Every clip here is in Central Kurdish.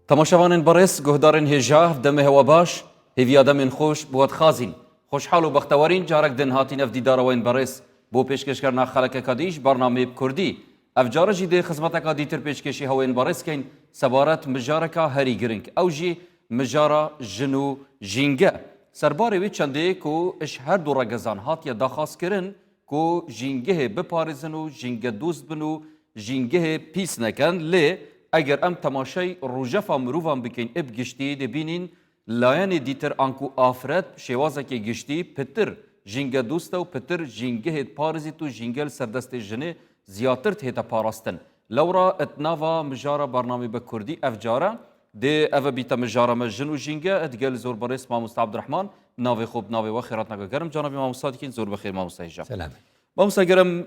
تەماشاوانên بەڕێز، guhdarên hêja, demê hewa baş, hêviya demên xweş bi we dixwazîn. Xweşhal û bextewerîn carek din hatîn ev dîdara we yên berêz bo pêşkêşkirina xelekeka dî ji bernameyê bi kurdî. Ev care jî dê xizmeteka dîtir pêşkêşî hewên berêz keyn sebaret mijareka herî giring ew jî mijara jin û jînge. Serbarê wê çendê ku ji her du regezan hatiye daxwazkirin ku jîngehê biparêzin û jîngedost bin û jîngehê pîs nekin lê eger em temaşey rojefa mirovan bikin ê bi giştî dê bînîn Layenê dîtir anku afiret bi şêwazekê giştî pitir jîngedost e û pitir jîngehê diparêzît û jînge li ser destê jinê ziyatir dihête parastin. Lewra di nava mijara bernameyê bi kurdî ev car e dê ev e bîte mijara me jin û jînge digel zor berêz mamoste Abdurehman navê xwe bi navê we xêratnaka germ canabî mamosta dikîn zor bi xêr mamoste hêja. Selam. Mamosta ger em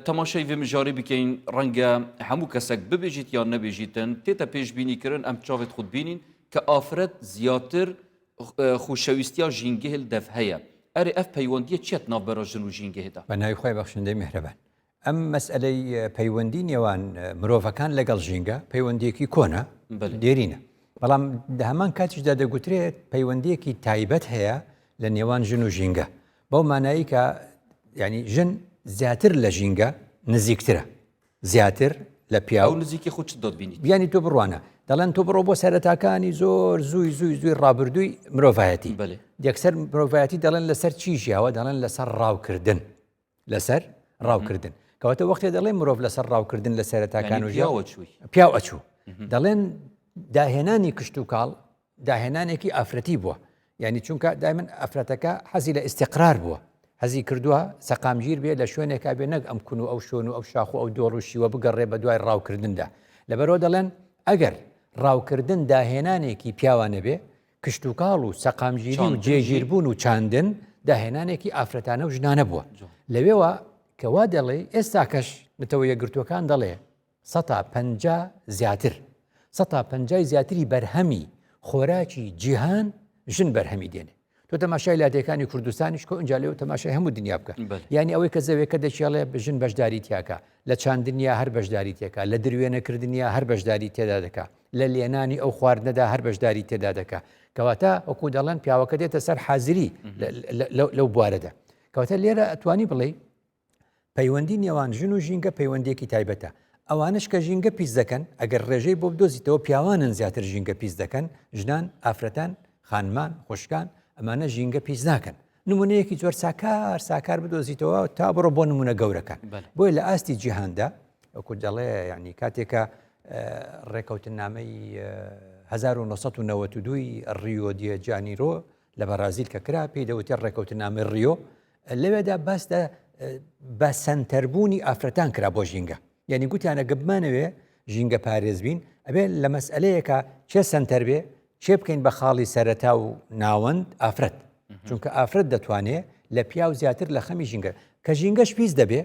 temaşeyê vê mijarê bikeyn renge hemû kesek bibêjît yan nebêjîtin tête pêşbînîkirin em çavê xwe dibînîn ke afiret ziyatir xweşewîstiya jîngehê li dev heye. Erê ev peywendiye çi ye di navbera jin û jîngehê de? Bi navê xwe bexşindeyê mihreban. Em meseley peywendî nêwan mirovekan legel jînge peywendiyekî kon e, dêrîn e. Belam di heman katîş de degûtirê peywendiyekî taybet heye li nêwan jin û jînge. بەو مانایی کە یعنی ژن زیاتر لە ژینگە نزیکترە زیاتر لە پیاو نزیکی خۆ چ دەبینی بیانی تۆ بڕوانە دەڵێن تۆ بڕۆ بۆ سەرەتاکانی زۆر زووی زووی زووی ڕابردووی مرۆڤایەتی بەێ یەکسەر مرۆڤایەتی دەڵێن لەسەر چی ژیاوە دەڵێن لەسەر ڕاوکردن لەسەر ڕاوکردن کەواتە وەختێ دەڵێن مرۆڤ لەسەر ڕاوکردن لە سەرەتاکان و ژیاوە چووی پیاو ئەچوو دەڵێن داهێنانی کشت و کاڵ داهێنانێکی ئافرەتی بووە یعنی چونکە دایمن ئافرەتەکە حەزی لە ئیسیقرار بووە حەزی کردووە سەقامگیر بێ لە شوێنێکا بێ نەک ئەم کون و ئەو شوێن و ئەو شاخ و ئەو دۆڵ و شیوە بگەڕێ بە دوای ڕاوکردندا لەبەرەوە دەڵێن ئەگەر ڕاوکردن داهێنانێکی پیاوانە بێ کشتوکاڵ و سەقامگیری و جێگیربوون و چاندن داهێنانێکی ئافرەتانە و ژنانە بووە لەوێوە کەوا دەڵێ ئێستاکەش نەتەوە یەکگرتووەکان دەڵێ سەتا 50 زیاتر سەتا پەنجای زیاتری بەرهەمی خۆراکی جیهان ژن بەرهەمی دێنێ تۆ تەماشای لادێکانی کوردستانیش کۆ ئینجا لێو تەماشای هەموو دنیا بکە یعنی ئەوەی کە زەوێکە دەکێڵێ ژن بەشداری تیاکە لە چاندنیا هەر بەشداری تێکا لە دروێنەکردنیا هەر بەشداری تێدا دەکا لە لێنانی ئەو خواردنەدا هەر بەشداری تێدا دەکا کەواتە وەکو دەڵێن پیاوەکە دێتە سەر حازری لەو بوارەدا کەواتە لێرە ئەتوانی بڵێ پەیوەندی نێوان ژن و ژینگە پەیوەندیەکی تایبەتە ئەوانش کە ژینگە پیس دەکەن ئەگەر ڕێژەی بۆ بدۆزیتەوە پیاوانن زیاتر ژینگە پیس دەکەن ژنان ئافرەتان خانمان خوشکان ئەمانە ژینگە پیس ناکەن نمونەیەکی زۆر ساکار ساکار بدۆزیتەوە تا بڕۆ بۆ نمونە گەورەکان بۆیە لە ئاستی جیهاندا وەکو دەڵێ یعنی کاتێکە ڕێکەوتنامەی 1992 ڕیۆ دیە جانیرۆ لە بەرازیل کە کرا پێی دەوتێت ڕێکەوتنامەی ڕیۆ لەوێدا باس لە بە سەنتەربوونی ئافرەتان کرا بۆ ژینگە یعنی گوتیانە گە بمانەوێ ژینگە پارێز بین ئەبێ لە مەسئلەیەکە چێ سەنتەر بێ چێ بکەین بە خاڵی سەرەتا و ناوەند ئافرەت چونکە ئافرەت دەتوانێ لە پیاو زیاتر لە خەمی ژینگە کە ژینگەش پیس دەبێ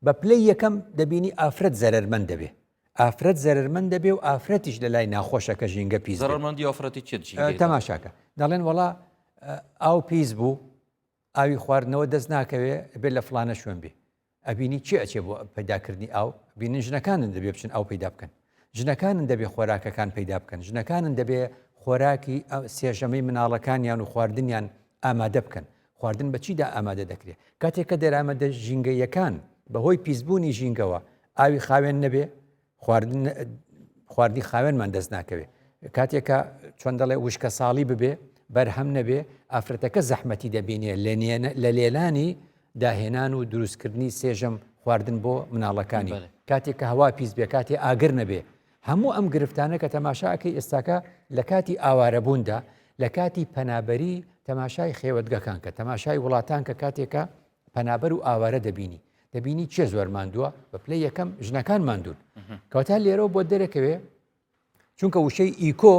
بە پلەی یەکەم دەبینی ئافرەت زەرەرمەند دەبێ ئافرەت زەرەرمەند دەبێ و ئافرەتیش لە لای ناخۆشە کە ژینگە پیس زەرەرمەندی ئافرەتی چێت تەماشاکە دەڵێن وەڵا ئاو پیس بوو ئاوی خواردنەوە دەست ناکەوێ ئەبێ لە فڵانە شوێن بێ ئەبینی چی ئەچێ بۆ پەیداکردنی ئاو بینن ژنەکانن دەبێ بچن ئاو پەیدا بکەن ژنەکانن دەبێ خۆراکەکان پەیدا بکەن ژنەکانن دەبێ خۆراکی سێژەمەی مناڵەکانیان و خواردنیان ئامادە بکەن خواردن بە چیدا ئامادە دەکرێت کاتێک کە دەرامەدە ژینگەیەکان بەهۆی پیسبوونی ژینگەوە ئاوی خاوێن نەبێ خواردن خواردنی خاوێنمان دەست ناکەوێ کاتێکە چۆن دەڵێ وشکە ساڵی ببێ بەرهەم نەبێ ئافرەتەکە زەحمەتی دەبینێ لە لێلانی داهێنان و دروستکردنی سێژەم خواردن بۆ مناڵەکانی کاتێک کە هەوا پیس بێ کاتێ ئاگر نەبێ هەموو ئەم گرفتانە کە تەماشاکەی ئێستاکە لە کاتی ئاوارەبووندا لە کاتی پەنابەری تەماشای خێوەتگەکان کە تەماشای وڵاتان کە کاتێکە پەنابەر و ئاوارە دەبینی دەبینی کێ زۆر ماندووە بە پلەی یەکەم ژنەکان ماندوون کەواتە لێرەوە بۆ دەرەکەوێ چونکە وشەی ئیکۆ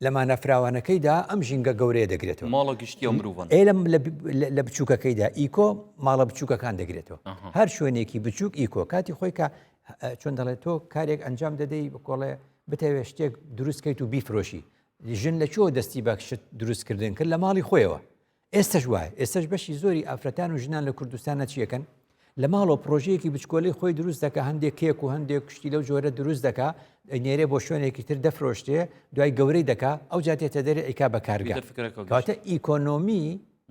لە مانە فراوانەکەیدا ئەم ژینگە گەورەیە دەگرێتەوە ماڵە گشتی ئەو مرۆڤن ئێ لە بچووکەکەیدا ئیکۆ ماڵە بچووکەکان دەگرێتەوە هەر شوێنێکی بچووک ئیکۆ کاتی خۆی کە چۆن دەڵێت تۆ کارێک ئەنجام دەدەی بکۆڵێ بتەوێ شتێک دروستکەیت و بیفرۆشی ژن لە کوێوە دەستی بە شت دروستکردن کرد لە ماڵی خۆیەوە ئێستەش وایە، ئێستەش بەشی زۆری ئافرەتان و ژنان لە کوردستانا چی ئەکەن؟ لە ماڵەوە پرۆژەیەکی بچکۆلەی خۆی دروست دەکا، هەندێک کێک و هەندێک شتی لەو جۆرە دروست دەکا، ئەینێرێ بۆ شوێنێکی تر دەفرۆشتێ، دوای گەورەی دەکا، ئەوجا دێتە دەرێ ئەیکا بە کارگە. کەواتە ئیکۆنۆمی،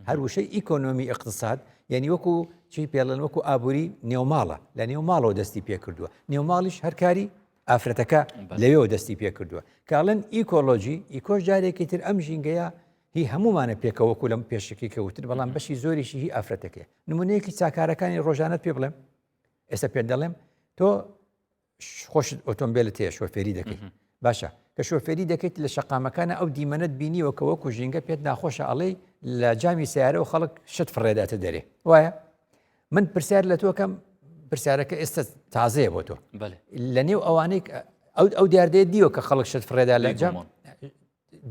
هەر وشەی ئیکۆنۆمی ئیقتساد، یعنی وەکو چی پێڵێن وەکو ئابووری نێوماڵە، لە نێو ماڵەوە دەستی پێکردووە. نێوماڵیش هەر کاری ئافرەتەکە لەوێوە دەستی پێکردووە. کە ئەڵێن ئیکۆلۆجی، ئیکۆش جارێکی تر ئەم ژینگەیە هی هەموومانە پێکەوە وەکو لەم پێشەکی کە وتت، بەڵام بەشی زۆریشی هی ئافرەتەکەیە. نمونەیەکی چاکارەکانی ڕۆژانەت پێ بڵێم ئێستا پێت دەڵێم تۆ خۆشت ئۆتۆمبیلت هەیە شۆفێری دەکەیت باشە کە شۆفێری دەکەیت لە شەقامەکانە ئەو دیمەنت بینیوە کە وەکو ژینگە پێت ناخۆشە ئەڵێی لە جامی سیارە و خەڵک شت فڕێداتە دەرێ وایە من پرسیار لە تۆکەم پرسیارەکە ئێستا تازەیە بۆ تۆ لە نێو ئەوانەی ئەو ئەو دیاردەیە دیوە کە خەڵک شت فڕێدا لە جام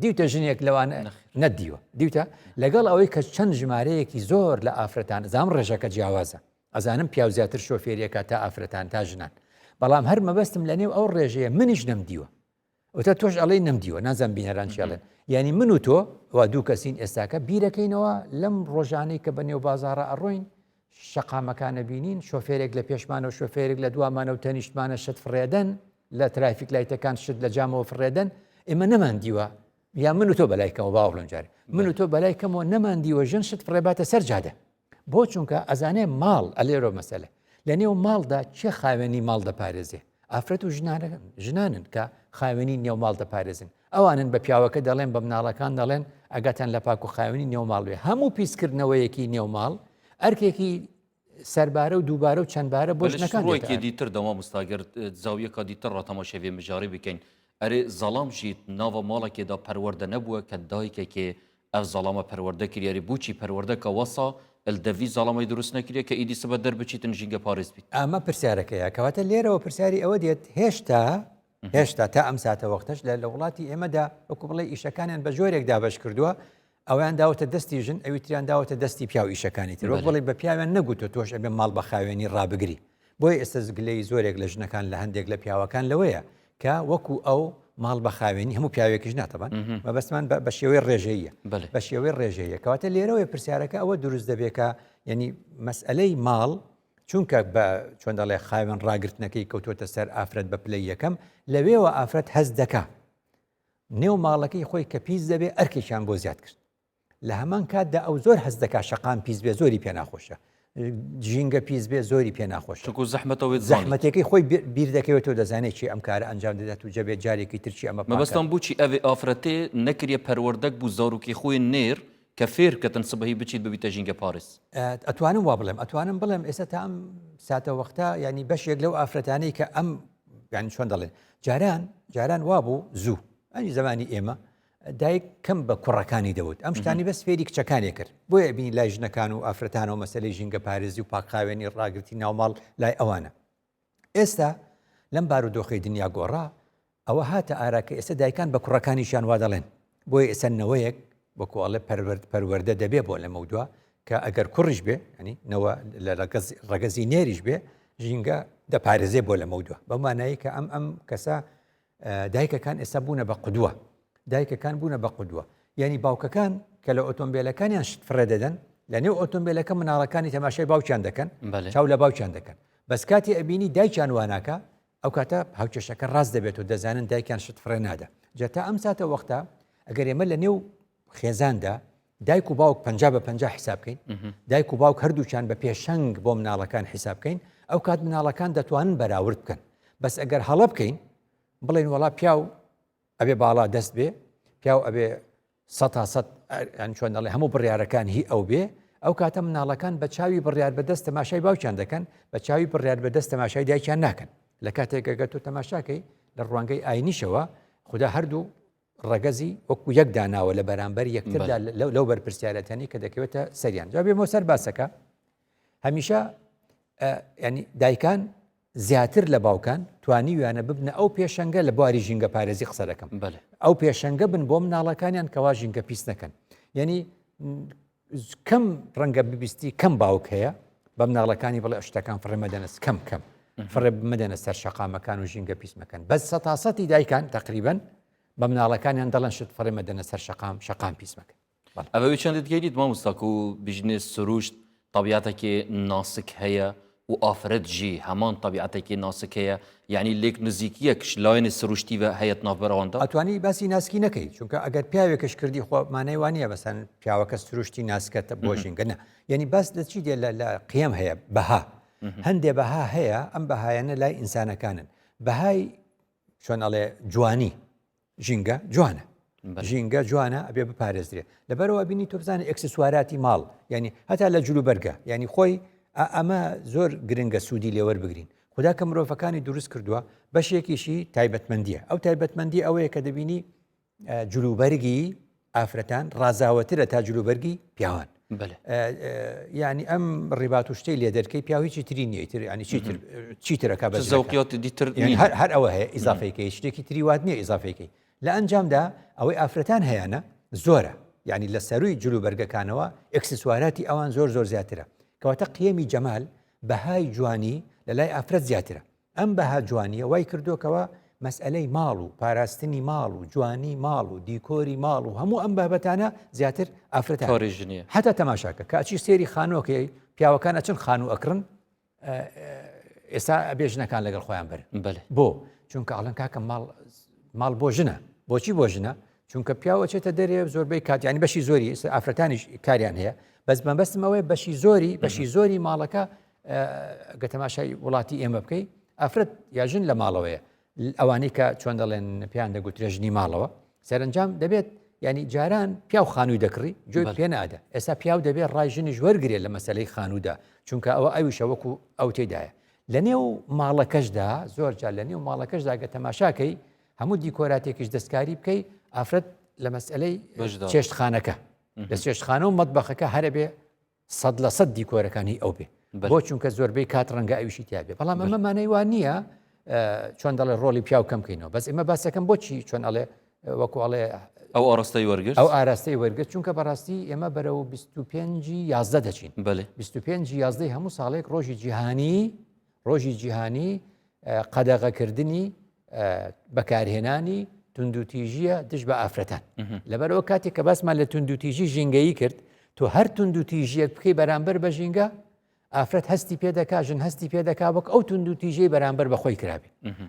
دیوتە ژنێک لەوانە نەدیوە دیوتە لەگەڵ ئەوەی کە چەند ژمارەیەکی زۆر لە ئافرەتان زام ڕێژەکە جیاوازە ئەزانم پیاو زیاتر شۆفێریەکە تا ئافرەتان تا ژنان بەڵام هەر مەبەستم لە نێو ئەو ڕێژەیە منیش نەمدیوە ئەوتا تۆش ئەڵێی نەمدیوە نازان بینەران چێڵێن یعنی من و تۆ وا دوو کەسین ئێستاکە بیرەکەینەوە لەم ڕۆژانەی کە بە نێو بازاڕە ئەڕۆین شەقامەکانە بینین شۆفێرێک لە پێشمانە و شۆفێرێک لە دوامانە و تەنیشتمانە شت فڕێدەن لە ترافیک لایتەکان شت لە جامەوە فڕێدەن ئێمە نەمان دیوە یا من و تۆ بەلای کەمەوە با بڵێم جارێ من و تۆ بەلای کەمەوە نەمان دیوە ژن شت فڕێباتە سەر جادە بۆ چونکە ئەزانێ ماڵ ئەلێرۆ مەسەلە لە نێو ماڵدا چێ خاوێنی ماڵ دەپارێزێ ئافرەت و ژنانن کە خاوێنی نێو ماڵ دەپارێزن ئەوانن بە پیاوەکە دەڵێن بە مناڵەکان دەڵێن ئەگاتان لە پاک و خاوێنی نێو ماڵ بێ هەموو پیسکردنەوەیەکی نێو ماڵ ئەرکێکی سەربارە و دووبارە و چەندبارە بۆ ژنەکان ڕۆیەکی دیتر دە مامۆستا گەر زاویەکە دیتر ڕا تەماشای vê mijarê bikin erê zalam jî nava malekê da perwerde nebûye ke dayikekê ev zalama perwerde kiriye erê boçî perwerdeka wesa li devî zalamay dirust nekiriye ke êdî sibe derbiçîtin jîngeparêz bît. ئەمە پرسیارەکەیە کەواتە لێرەوە پرسیاری ئەوە دێت هێشتا هێشتا تا ئەم ساتە وەختەش لە لە وڵاتی ئێمەدا وەکو بڵێ ئیشەکانیان بە جۆرێک دابەش کردووە ئەویان داوەتە دەستی ژن ئەوی تریان داوەتە دەستی پیاو ئیشەکانی تر وەک بڵێ بە پیاویان نەگوتۆ تۆش ئەبێ ماڵ بە خاوێنی ڕابگری بۆیە ئێستا گلەی زۆرێک لە ژنەکان لە هەندێک لە پیاوەکان لەوەیە کە وەکو ئەو ماڵ بە خاوێنی هەموو پیاوێکیش ناتەبان مەبەستمان بە شێوەی ڕێژەیە بە شێوەی ڕێژەیە کەواتە لێرەوەی پرسیارەکە ئەوە دروست دەبێت کە یعنی مەسئلەی ماڵ چونکە بە چۆن دەڵێ خاوێن ڕاگرتنەکەی کەوتۆتە سەر ئافرەت بە پلەی یەکەم لەوێوە ئافرەت هەست دەکا نێو ماڵەکەی خۆی کە پیس دەبێ ئەرکێکیان بۆ زیاد کرد لە هەمان کاتدا ئەو زۆر هەست دەکا شەقام پیس بێ زۆری پێ ناخۆشە ژینگە پیس بێ زۆری پێ ناخۆش چونکو زەحمەتەوە زەحمەتەکەی خۆی بیر دەکەوێتەوە دەزانێت چی ئەم کارە ئەنجام دەدات و جەبێت جارێکی ترچی ئەمە مەبەستم بچی ئەوێ ئافرەتێ نەکریە پەروەردەک بوو زاروکی خۆی نێر کە فێر کەتن سبەی بچیت ببیتە ژینگە پارێز. ئەتوانم وا بڵێم ئەتوانم بڵێم ئێستا تا ئەم ساتە وەختە ینی بەشێک لەو ئافرەتانەی کە ئەم یانی چۆن دەڵێن جاران جاران وابوو زوو ئەنی زمانی ئێمە دایک کەم بە کوڕەکانی دەوت ئەم شتانی بەس فێری کچەکانی کرد بۆیە بینی لای ژنەکان و ئافرەتانەوە مەسلەی ژینگە پارێزی و پاکخاوێنی ڕاگرتی ناوماڵ لای ئەوانە ئێستا لەم بارودۆخی دنیا گۆڕا ئەوە هاتە ئارا کە ئێستا دایکان بە کوڕەکانیشیان وا دەڵێن بۆیە ئێستا نەوەیەک وەکو ئەڵێ پەروەرد پەروەردە دەبێ بۆ لەمەودوا کە ئەگەر کوڕیش بێ ینی نەوە لە ڕەگەزی نێریش بێ ژینگە دەپارێزێ بۆ لەمەودوا بەو مانایی کە ئەم ئەم کەسە دایکەکان ئێستا بوونە بە قودوە دایکەکان بوونە بە قودوە یعنی باوکەکان کە لە ئۆتۆمبیلەکانیان شت فڕێ دەدەن لە نێو ئۆتۆمبیلەکە مناڵەکانی تەماشای باوکیان دەکەن چاو لە باوکیان دەکەن بەس کاتی ئەبینی دایکیان واناکە ئەو کاتە هاوکێشەکە ڕاست دەبێت و دەزانن دایکیان شت فڕێ نادا جا تا ئەم ساتە وەختە ئەگەر ئێمە لە نێو خێزاندا دایک و باوک 50 بە 50 حساب بکەین دایک و باوک هەردووکیان بە پێشەنگ بۆ مناڵەکان حساب بکەین ئەو کات مناڵەکان دەتوانن بەراورد بکەن بەس ئەگەر هەڵە بکەین بڵێن وەڵا پیاو ئەبێ باڵا دەست بێ پیاو ئەبێ سەتا سەت یان چۆن دەڵێ هەموو بڕیارەکان هی ئەو بێ ئەو کاتە مناڵەکان بە چاوی بڕیار بەدەست تەماشای باوکیان دەکەن بە چاوی بڕیار بەدەست تەماشای دایکیان ناکەن لە کاتێک گەگە تۆ تەماشاکەی لە ڕوانگەی ئاینیشەوە خدا هەردوو ڕەگەزی وەکو یەک داناوە لە بەرامبەر یەکتردا لەو بەرپرسیارەتەنی کە دەکەوێتە سەریان جا بێمەوە سەر باسەکە هەمیشە ینی دایکان زیاتر لە باوکان توانیویانە ببنە ئەو پێشەنگە لە بواری ژینگە پارێزی قسە دەکەم ئەو پێشەنگە بن بۆ مناڵەکانیان کەوا ژینگە پیس نەکەن یعنی کەم ڕەنگە ببیستی کەم باوک هەیە بە مناڵەکانی بڵێ شتەکان فڕێ مەدەنە کەم کەم فڕێ مەدەنە سەر شەقامەکان و ژینگە پیس مەکەن بەس سەتاسەتی دایکان تقریبن بە مناڵەکانیان دەڵێن شت فڕێ مەدەنە سەر شەقام شەقام پیس مەکەن. ئەڤ وی چەندت گەیلیت مامۆستا کو بیژنێ سروشت تەبیاتەکێ ناسک هەیە و و ئافرەت ژی هەمان تەبیعەتێکی ناسک هەیە یەعنی لێک نزیکیەک ژ لایەنی سروشتی ڤە هەیە ناڤبەرا وان دا؟ ئەتوانی باسی ناسکی نەکەی چونکە ئەگەر پیاوێکش کردی خۆ مانای وانە بەسەن پیاوەکە سروشتی ناسکە بۆ ژینگە نە یعنی باس لە چی دێ لە قیەم هەیە بەها هەندێ بەها هەیە ئەم بەهایەنە لای ئینسانەکانن بەهای چۆن ئەڵێ جوانی ژینگە جوانە ژینگە جوانە ئەبێ بپارێزرێ لەبەرەوە بینی تۆ بزانە ئێکسسواراتی ماڵ ینی هەتا لە جلو بەرگە ینی خۆی ئەمە زۆر گرنگە سوودی لێوەربگرین خدا کە مرۆڤەکانی دروست کردووە بەشێکیشی تایبەتمەندیە ئەو تایبەتمەندی ئەوەیە کە دەبینی جلوبەرگی ئافرەتان ڕازاوەترە تا جلوبەرگی پیاوان یعنی ئەم ڕیبات و شتەی لێ دەرکەی پیاو هیچی تری نییە تر ینی چیتر چیترەکە بە زەوقیاتی دیتر هەر هەر ئەوە هەیە ئیزافەیەکەی شتێکی تری وات نییە ئیزافەیەکەی لە ئەنجامدا ئەوەی ئافرەتان هەیەە زۆرە یعنی لە سەروی جلوبەرگەکانەوە ئێکسسواراتی ئەوان زۆر زۆر زیاترە کەواتە قیەمی جەمال بەهای جوانی لە لای ئافرەت زیاترە ئەم بەها جوانییە وای کردووە کەوا مەسئەلەی ماڵ و پاراستنی ماڵ و جوانی ماڵ و دیکۆری ماڵ و هەموو ئەم بابەتانە زیاتر ئافرەتان کاری ژنیە. هەتا تەماشاکە کە ئەچی سێری خانووەکەی پیاوەکان ئەچن خانوو ئەکڕن ئێستا ئەبێ ژنەکان لەگەڵ خۆیان بەرن بەلێ. بۆ؟ چونکە ئەڵێن کاکە ماڵ ماڵ بۆ ژنە بۆچی بۆ ژنە؟ چونکە پیاو ئەچێتە دەرێ زۆربەی کات یانی بەشی زۆری ئێستا ئافرەتانیش کاریان هەیە بەس مەبەستم ئەوەیە بەشی زۆری بەشی زۆری ماڵەکە گە تەماشای وڵاتی ئێمە بکەی ئافرەت یا ژن لە ماڵەوەیە ئەوانەی کە چۆن دەڵێن پێیان دەگوترێ ژنی ماڵەوە سەرنجام دەبێت ینی جاران پیاو خانووی دەکڕی گوێی پێ نادا ئێستا پیاو دەبێت ڕای ژنیش وەرگێ لە مەسلەی خانوودا چونکە ئەوە ئەویشە وەکو ئەو تێدایە لە نێو ماڵەکەشدا زۆر جار لە نێو ماڵەکەشدا گە تەماشاکەی هەموو دیکۆراتێکیش دەستکاری بکەی ئافرەت لە مەسئلەی چێشتخانەکە لە چێشتخانە و مەتبەخەکە هەرەبێ 100% دیکۆرەکانی ئەو بێ بۆ چونکە زۆربەی کات ڕەنگە ئەویشی تیاابێ بەڵام ئەمە مانای وان نییە چۆن دەڵێ ڕۆڵی پیاو کەم بکەینەوە بەس ئێمە باسەکەم بۆچی چۆن ئەڵێ وەکو ئەڵێ ئەو ئاراستەی وەرگرت ئەو ئاراستەی وەرگرت چونکە بەڕاستی ئێمە بەرەو 25 یازدە دەچین بەێ 25 یازدەی هەموو ساڵێک ڕۆژی جیهانی ڕۆژی جیهانی قەدەغەکردنی بەکارهێنانی توندوتیژیە دژ بە ئافرەتان لەبەرەوە کاتێک کە باسمان لە توندوتیژی ژینگەیی کرد تۆ هەر توندوتیژیەک بکەی بەرامبەر بە ژینگە ئافرەت هەستی پێ دەکا ژن هەستی پێ دەکا وەک ئەو توندوتیژەی بەرامبەر بە خۆی کرابێ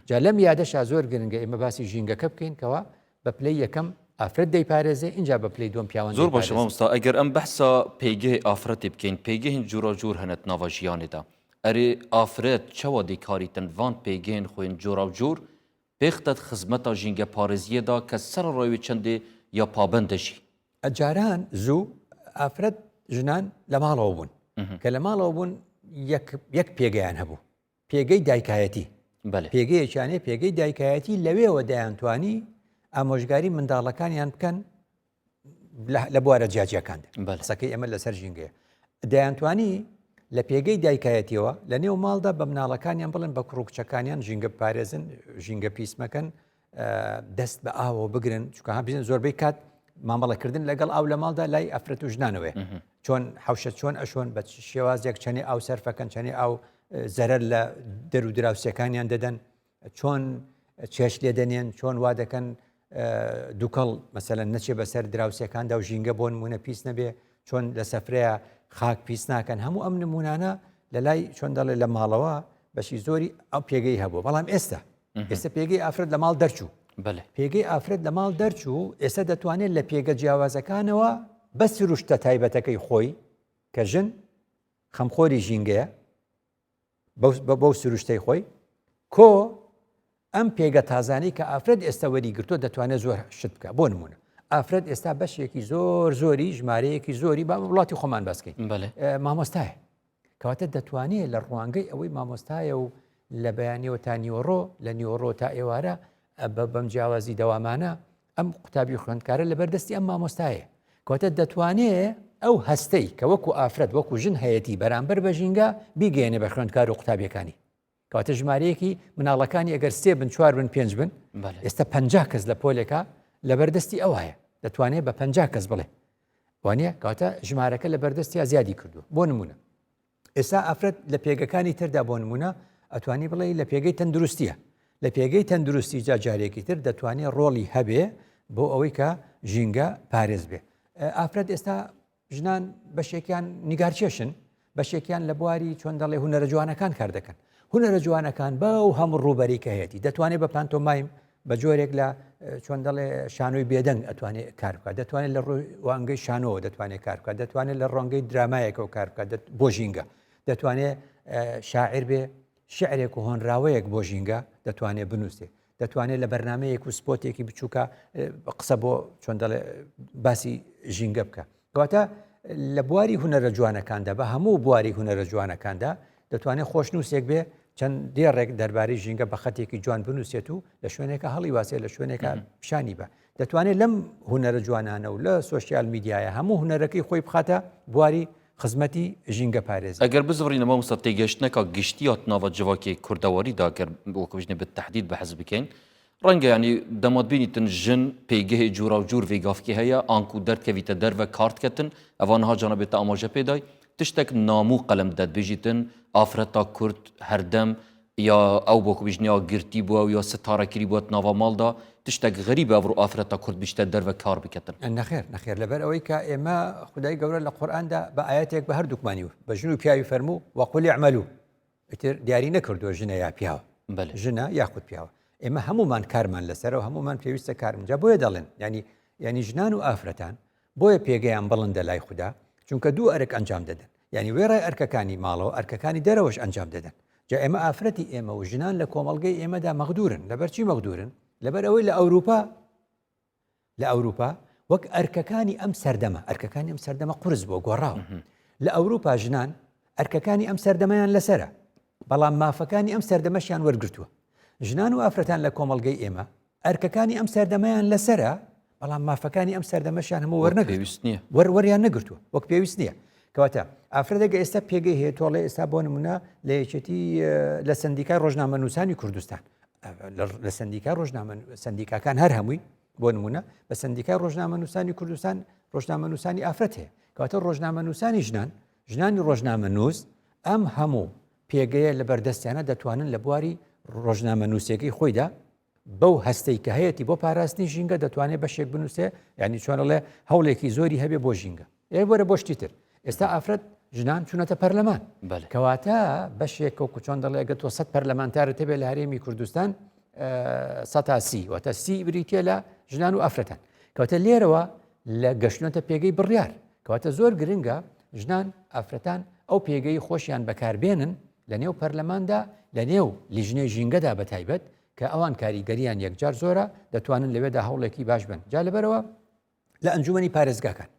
جا لەم یادەشا زۆر گرنگە ئێمە باسی ژینگەکە بکەین کەوا بە پلەی یەکەم ئافرەت دەیپارێزێ ئینجا بە پلەی دووەم پیاوان زۆر باشە مامۆستا ئەگەر ئەم بەحسا پێگەی ئافرەتی بکەین پێگەهین جوراوجور هەنە ناڤا ژیانێدا ئەرێ ئافرەت چەوا دێکاریتن ڤان پێگەهێن خوێن جوراوجور پێختەت خزمەتا ژینگە پارێزیەدا کە سەرەڕای وێ چەندێ یا پابەندە ژی. جاران زوو ئافرەت ژنان لە ماڵەوە بوون کە لە ماڵەوە بوون یەک یەک پێگەیان هەبوو پێگەی دایکایەتی پێگەیەکیان هەیە پێگەی دایکایەتی لەوێوە دەیانتوانی ئامۆژگاری منداڵەکانیان بکەن لە بوارە جیاجیەکاندا قسەکەی ئێمە لەسەر ژینگەیە دەیانتوانی لە پێگەی دایکایەتیەوە لە نێو ماڵدا بە مناڵەکانیان بڵێن بە کوڕ و کچەکانیان ژینگە بپارێزن ژینگە پیس مەکەن دەست بە ئاوەوە بگرن چونکە ها بزن زۆربەی کات مامەڵەکردن لەگەڵ ئاو لە ماڵدا لای ئەفرەت و ژنانەوەی چۆن حوشە چۆن ئەشۆن بە شێوازێک چەنێ ئاو سەرفەکەن چەنێ ئاو زەرەر لە دەر و دراوسەکانیان دەدەن چۆن چێش لێ دەنێن چۆن وا دەکەن دووکەڵ مەسەلەن نەچێ بەسەر دراوسێکاندا و ژینگە بۆ نمونە پیس نەبێ چۆن لە سەفرەیە خاک پیس ناکەن هەموو ئەم نمونانە لە لای چۆن دەڵێ لە ماڵەوە بەشی زۆری ئەو پێگەی هەبوو بەڵام ئێستا ئێستا پێگەی ئافرەت لە ماڵ دەرچوو پێگەی ئافرەت لە ماڵ دەرچوو ئێستا دەتوانێت لە پێگە جیاوازەکانەوە بە سروشتە تایبەتەکەی خۆی کە ژن خەمخۆری ژینگەیە بەو سروشتەی خۆی کۆ ئەم پێگە تازانەی کە ئافرەت ئێستا وەری گرتووە دەتوانێت زۆر شت بکە بۆ نمونە ئافرەت ئێستا بەشێکی زۆر زۆری ژمارەیەکی زۆری با وڵاتی خۆمان باسکەین مامۆستایە کەواتە دەتوانێت لە ڕوانگەی ئەوەی مامۆستایە و لە بەیانیەوە تا نیوەڕۆ لە نیوەڕۆ تا ئێوارە بەم جیاوازی دەوامانە ئەم قوتابی خوێندکارە لەبەر دەستی ئەم مامۆستایە کەواتە دەتوانێ ئەو هەستەی کە وەکو ئافرەت وەکو ژن هەیەتی بەرامبەر بە ژینگە بیگەێنێ بە خوێندکار و قوتابیەکانی کەواتە ژمارەیەکی مناڵەکانی ئەگەر سێ بن چوار بن پێنج بن ئێستا پ کەس لە پۆلێکە لەبەر دەستی ئەوایە دەتوانێت بە پ کەس بڵێ وانە کەواتە ژمارەکە لە بەردەستیا زیادی کردو بۆ نمونە ئێستا ئافرەت لە پێگەکانی تردا بۆ نمونە ئەتوانی بڵێ لە پێگەی تەندروستیە لە پێگەی تەندروستی جا جارێکی تر دەتوانێت ڕۆڵی هەبێ بۆ ئەوەی کە ژینگە پارێز بێ ئافرەت ئێستا ژنان بەشێکیان نیگارکێشن. بەشێکیان لە بواری چۆن دەڵێ هونەرە جوانەکان کار دەکەن. هونەرە جوانەکان بەو هەموو ڕووبەری کە هەیەتی دەتوانێت بە پانتۆمایم بە جۆرێک لە چۆن دەڵێ شانۆی بێدەنگ ئەتوانێت کار بکات دەتوانێت لە ڕوانگەی شانۆوە دەتوانێت کار بکات دەتوانێت لە ڕوانگەی درامایەکەوە کار بکات بۆ ژینگە دەتوانێت شاعر بێ شعرێک و هۆنراوەیەک بۆ ژینگە دەتوانێت بنووسێ دەتوانێت لە بەرنمەیەک و سپۆتێکی بچووکە قسە بۆ چۆن دەڵێ باسی ژینگە بکە کەواتە لە بواری هونەرە جوانەکاندا بە هەموو بواری هونەرە جوانەکاندا دەتوانێت خۆشنووسێک بێ چەند دێڕێک دەربارەی ژینگە بە خەتێکی جوان بنووسێت و لە شوێنێکە هەڵی واسێ لە شوێنێکە پیشانی بە دەتوانێت لەم هونەرە جوانانە و لە سۆشیال میدیایە هەموو هونەرەکەی خۆی بخاتە بواری خزمەتی ژینگە پارێزی. ئەگەر بزڤڕینە مامۆستا تێگەشتنەکە گشتیات ناڤ جڤاکێ کوردەواری دا گەر وەکو بژنێ بە تەحدید بەحس بکەین ڕەنگە یانی دەمات بینیتن ژن پێگەهێ جوراوجور ڤێ گافکێ هەیە ئانکو دەردکەڤیتە دەرڤە کارت کەتن ئەڤا نها جانا بێتە ئاماژە پێدای تشتەک نامو قەلەم دەد بێژیتن ئافرەتا کورد هەردەم یا ئەو بۆ بیژن یا گرتی بووە و یا ستارە کری بووە ناڤا ماڵدا تشتەک غەریبە ئەڤڕۆ ئافرەتا کورد بیشتە دەرڤە کار بکەتن. نەخێر نەخێر لەبەر ئەوەی کە ئێمە خودای گەورە لە قورئاندا بە ئایەتێک بە هەردووکمانی بە ژن و پیاوی فەرموو وقل اعملوا ئیتر دیاری نەکردووە ژنە یا پیاوە ژنە یاخود پیاوە ئێمە هەمومان کارمان لەسەرەوە هەمومان پێویستە کارمجا بۆیە دەڵێن ینی ینی ژنان و ئافرەتان بۆیە پێگەیان بڵندە لای خودا چونکە دوو ئەرک ئەنجام دەدەن یعنی وێڕای ئەرکەکانی ماڵەوە ئەرکەکانی دەرەوەش ئەنجام دەدەن جا ئێمە ئافرەتی ئێمە و ژنان لە کۆمەڵگەی ئێمەدا مەغدورن لەبەرچی مەغدورن لەبەر ئەوەی لە ئەوروپا لە ئەوروپا وەک ئەرکەکانی ئەم سەردەمە ئەرکەکانی ئەم سەردەمە قورس بووە گۆڕاوە لە ئەوروپا ژنان ئەرکەکانی ئەم سەردەمەیان لەسرە بەڵام مافەکانی ئەم سەردەمەشیان وەرگتووە ژنان و ئافرەتان لە کۆمەڵگەی ئێمە ئەرکەکانی ئەم سەردەمەیان لەسرە بەڵام مافەکانی ئەم سەردەمەشیان هەموو وەرنەگرتووە نییە وەریان نەگرتووە وەک پێویست نییە کەواتە ئافرەتێک ئێستا پێگەی هەیە تۆڵێ ئێستا بۆ نمونە لە یەکێتی لە سندیکای ڕۆژنامەنووسانی کوردستان لە سندیکای ڕۆژنامە سندیکاکان هەر هەمووی بۆ نمونە بە سندیکای ڕۆژنامەنووسانی کوردستان ڕۆژنامەنووسانی ئافرەت هەیە کەواتە ڕۆژنامەنووسانی ژنان ژنانی ڕۆژنامەنووس ئەم هەموو پێگەیە لە بەردەستیانە دەتوانن لە بواری ڕۆژنامەنووسەکەی خۆیدا بەو هەستەی کە هەیەتی بۆ پاراستنی ژینگە دەتوانێت بەشێک بنووسێ یعنی چۆنەڵێ هەوڵێکی زۆری هەبێ بۆ ژینگە ئێ وەرە بۆ شتی تر ئێستا ئافرەت ژنان چوونەتە پەرلەمان کەواتە بەشێک وەکو چۆن دەڵێ گە تۆ سە پەرلەمانتارت هەبێ لە هەرێمی کوردستان سەتا سی واتە سی بریتە لە ژنان و ئافرەتان کەواتە لێرەوە لە گەشتنەتە پێگەی بڕیار کەواتە زۆر گرنگە ژنان ئافرەتان ئەو پێگەی خۆشیان بەکاربێنن لە نێو پەرلەماندا لە نێو لیژنەی ژینگەدا بە تایبەت کە ئەوان کاریگەریان یەکجار زۆرە دەتوانن لەوێدا هەوڵێکی باش بن جا لەبەرەوە لە ئەنجومەنی پارێزگاکان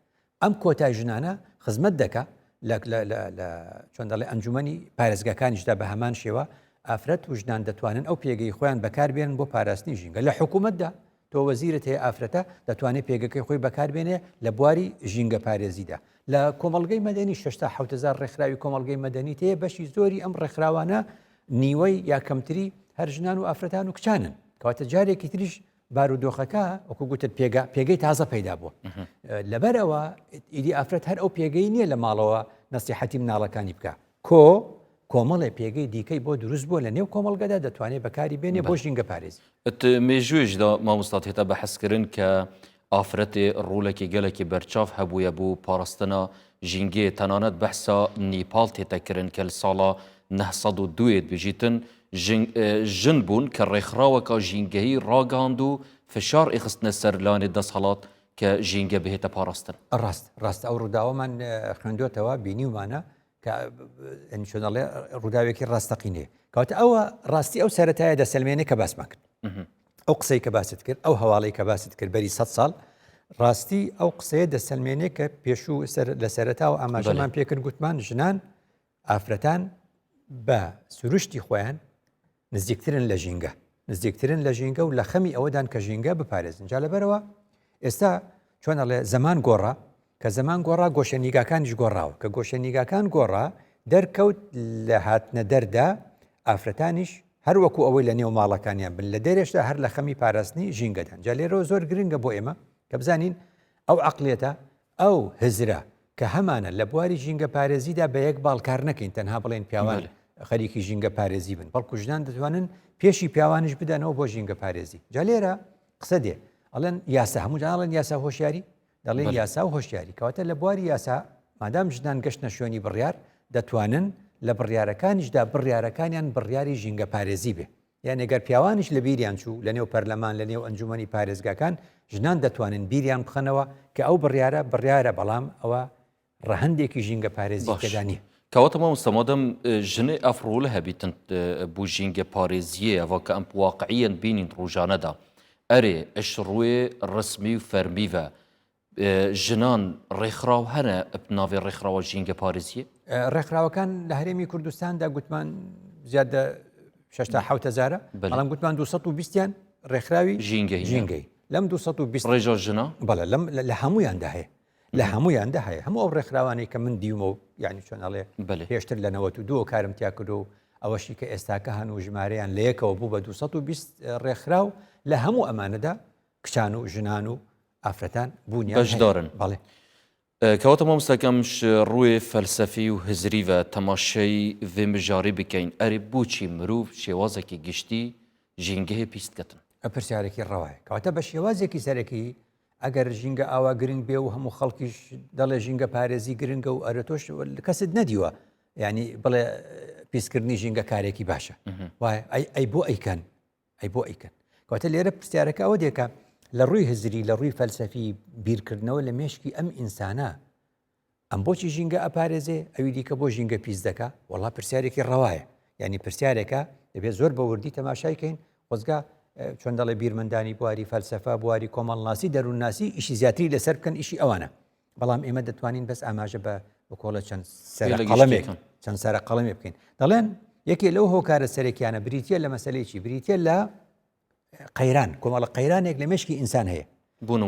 ئەم کۆتای ژنانە خزمەت دەکا لە چۆن دەڵێ ئەنجومەنی پارێزگاکانیشدا بە هەمان شێوە ئافرەت و ژنان دەتوانن ئەو پێگەی خۆیان بەکاربێنن بۆ پاراستنی ژینگە لە حکوومەتدا تۆ وەزیرت هەیە ئافرەتە دەتوانێت پێگەکەی خۆی بەکاربێنێ لە بواری ژینگە پارێزیدا لە کۆمەڵگەی مەدەنی 6 هزار ڕێکخراوی کۆمەڵگەی مەدەنی تێ بەشی زۆری ئەم ڕێکخراوانە نیوەی یا کەمتری هەر ژنان و ئافرەتان و کچانن کەواتە جارێکی تریش بارودۆخەکە وەکو گوتت پێگە پێگەی تازە پەیدا بووە لەبەر ئەوە ئیدی ئافرەت هەر ئەو پێگەی نییە لە ماڵەوە نەسیحەتی مناڵەکانی بکە کۆ کۆمەڵێ پێگەی دیکەی بۆ دروست بووە لە نێو کۆمەڵگەدا دەتوانێت بەکاری بێنێ بۆ ژینگە پارێزی. مێژوویشدا مامۆستا تێتە بەحسکردن کە ئافرەتێ ڕوولەکی گەلەکی بەرچاف هەبوویە بۆ پاراستنا ژینگێ تەنانەت بەحسا نیپاڵ تێتە کرن کە ساڵا 902 ێ دبیژیتن ژن بوون کە ڕێکخراوەکا ژینگەهی ڕاگەهاند و فشار ئێخستنە سەر لانێ دەسهەڵات کە ژینگە بهێتە پاراستن. ڕاست ڕاستە ئەو ڕووداوەمان خوێندۆتەوە بینیومانە کە یانی چۆن ئەڵێ ڕووداوێکی ڕاستەقینەیە کەواتە ئەوە ڕاستی ئەو سەرەتایە دەسەلمێنێ کە باسمان کرد ئەو قسەی کە باست کرد ئەو هەواڵی کە باست کرد بەری سە ساڵ ڕاستی ئەو قسەیە دەسەلمێنێ کە پێشوو سەر لە سەرەتا و ئاماژەمان پێکرد گوتمان ژنان ئافرەتان بە سروشتی خۆیان نزیکترن لە ژینگە نزیکترن لە ژینگە و لە خەمی ئەوەدان کە ژینگە بپارێزن جا لەبەرەوە ئێستا چۆن ئەڵێ زەمان گۆڕا کە زەمان گۆڕا گۆشە نیگاکانیش گۆڕاوە کە گۆشە نیگاکان گۆڕا دەرکەوت لە هاتنە دەردا ئافرەتانیش هەروەکو ئەوەی لە نێو ماڵەکانیان بن لە دەرێشدا هەر لە خەمی پاراستنی ژینگەدان جا لێرەوە زۆر گرنگە بۆ ئێمە کە بزانین ئەو عقلیەتە ئەو هزرە کە هەمانە لە بواری ژینگە پارێزیدا بە یەک باڵ کار نەکەین تەنها بڵێن پیاوان خەریکی ژینگە پارێزی بن بەڵکو ژنان دەتوانن پێشی پیاوانیش بدەنەوە بۆ ژینگە پارێزی جا لێرە قسە دێ ئەڵێن یاسا هەموو جاڵێن یاسا هۆشیاری دەڵێن یاسا و هۆشیاری کەواتە لە بواری یاسا مادام ژنان گەشتنە شوێنی بڕیار. دەتوانن لە بڕیارەکانیشدا بڕیارەکانیان بڕیاری ژینگەپارێزی بێ. یانی گەر پیاوانیش لە بیریان چوو لە نێو پەرلەمان لە نێو ئەنجومەنی پارێزگاکان ژنان دەتوانن بیریان بخەنەوە کە ئەو بڕیارە بڕیارە بەڵام ئەوە ڕەهەندێکی ژینگە پارێزی باش تێدا نییە. کەواتە مامۆستا مادەم ژنێ ئەف ڕۆلە هەبیتن بۆ ژینگە پارێزیێ ئەڤا کە ئەم واقعیەن بینین ڕوژانەدا ئەرێ ئش ڕوێ ڕسمی و فەرمی ڤە ژنان ڕێکخراو هەنە ناوێ ڕێکخراوە ژینگە پارێزیێ؟ ڕێکخراوەکان لە هەرێمی کوردستاندا گوتمان زیاد لە شەشتا حەوت هەزارە بەڵام گوتمان 220یان ڕێکخراوی ژینگەی ژینگەی لەم 220 ڕێژە ژنە بەڵێ لەم لە هەمویاندا هەیە لە هەمویاندا هەیە هەموو ئەو ڕێکخراوانەی کە من دیومە و یعنی چۆن ئەڵێ پێشتر لە 92 کارم تیا کردو و ئەوەشی کە ئێستاکە هەن و ژمارەیان لە یەکەوە بوو بە 220 ڕێکخراو لە هەموو ئەمانەدا کچان و ژنان و ئافرەتان بوونیان بەشدارن بەڵێ. کەواتە مامۆستاکەم ڕووێ فەلسەفی و هزری ڤە تەماشای ڤێ مژارێ بکەین ئەرێ بۆچی مروڤ شێوازەکی گشتی ژینگەهێ پیس دکەتن؟ ئە پرسیارێکی ڕەوایە. کەواتە بە شێوازێکی سەرەکی ئەگەر ژینگە ئاوا گرنگ بێ و هەموو خەڵکیش دەڵێ ژینگە پارێزی گرنگە و ئەرە تۆش کەست نەدیوە یعنی بڵێ پیسکردنی ژینگە کارێکی باشە وایە ئەی ئەی بۆ ئەیکەن ئەی بۆ ئەیکەن؟ کەواتە لێرە پرسیارەکە ئەوە دێکە لە ڕووی هزری لە ڕووی فەلسەفی بیرکردنەوە لە مێشکی ئەم ئینسانە ئەم بۆچی ژینگە ئەپارێزێ ئەوی دیکە بۆ ژینگە پیس دەکا وەڵا پرسیارێکی ڕەوایە یعنی پرسیارێکە دەبێت زۆر بە وردی تەماشای کەین خۆزگا چۆن دەڵێ بیرمەندانی بواری فەلسەفە بواری کۆمەڵناسی دەروونناسی ئیشی زیاتری لەسەر بکەن ئیشی ئەوانە بەڵام ئێمە دەتوانین بەس ئاماژە بە بکۆڵە چەند سەرە قەڵەمێک چەند سەرە قەڵەمێ بکەین دەڵێن یەکێ لەو هۆکارە سەرەکیانە بریتە لە مەسلەیەکی بریتە لە قەیران کۆمەڵە قەیرانێک لە مشکی ئینسان هەیە بوون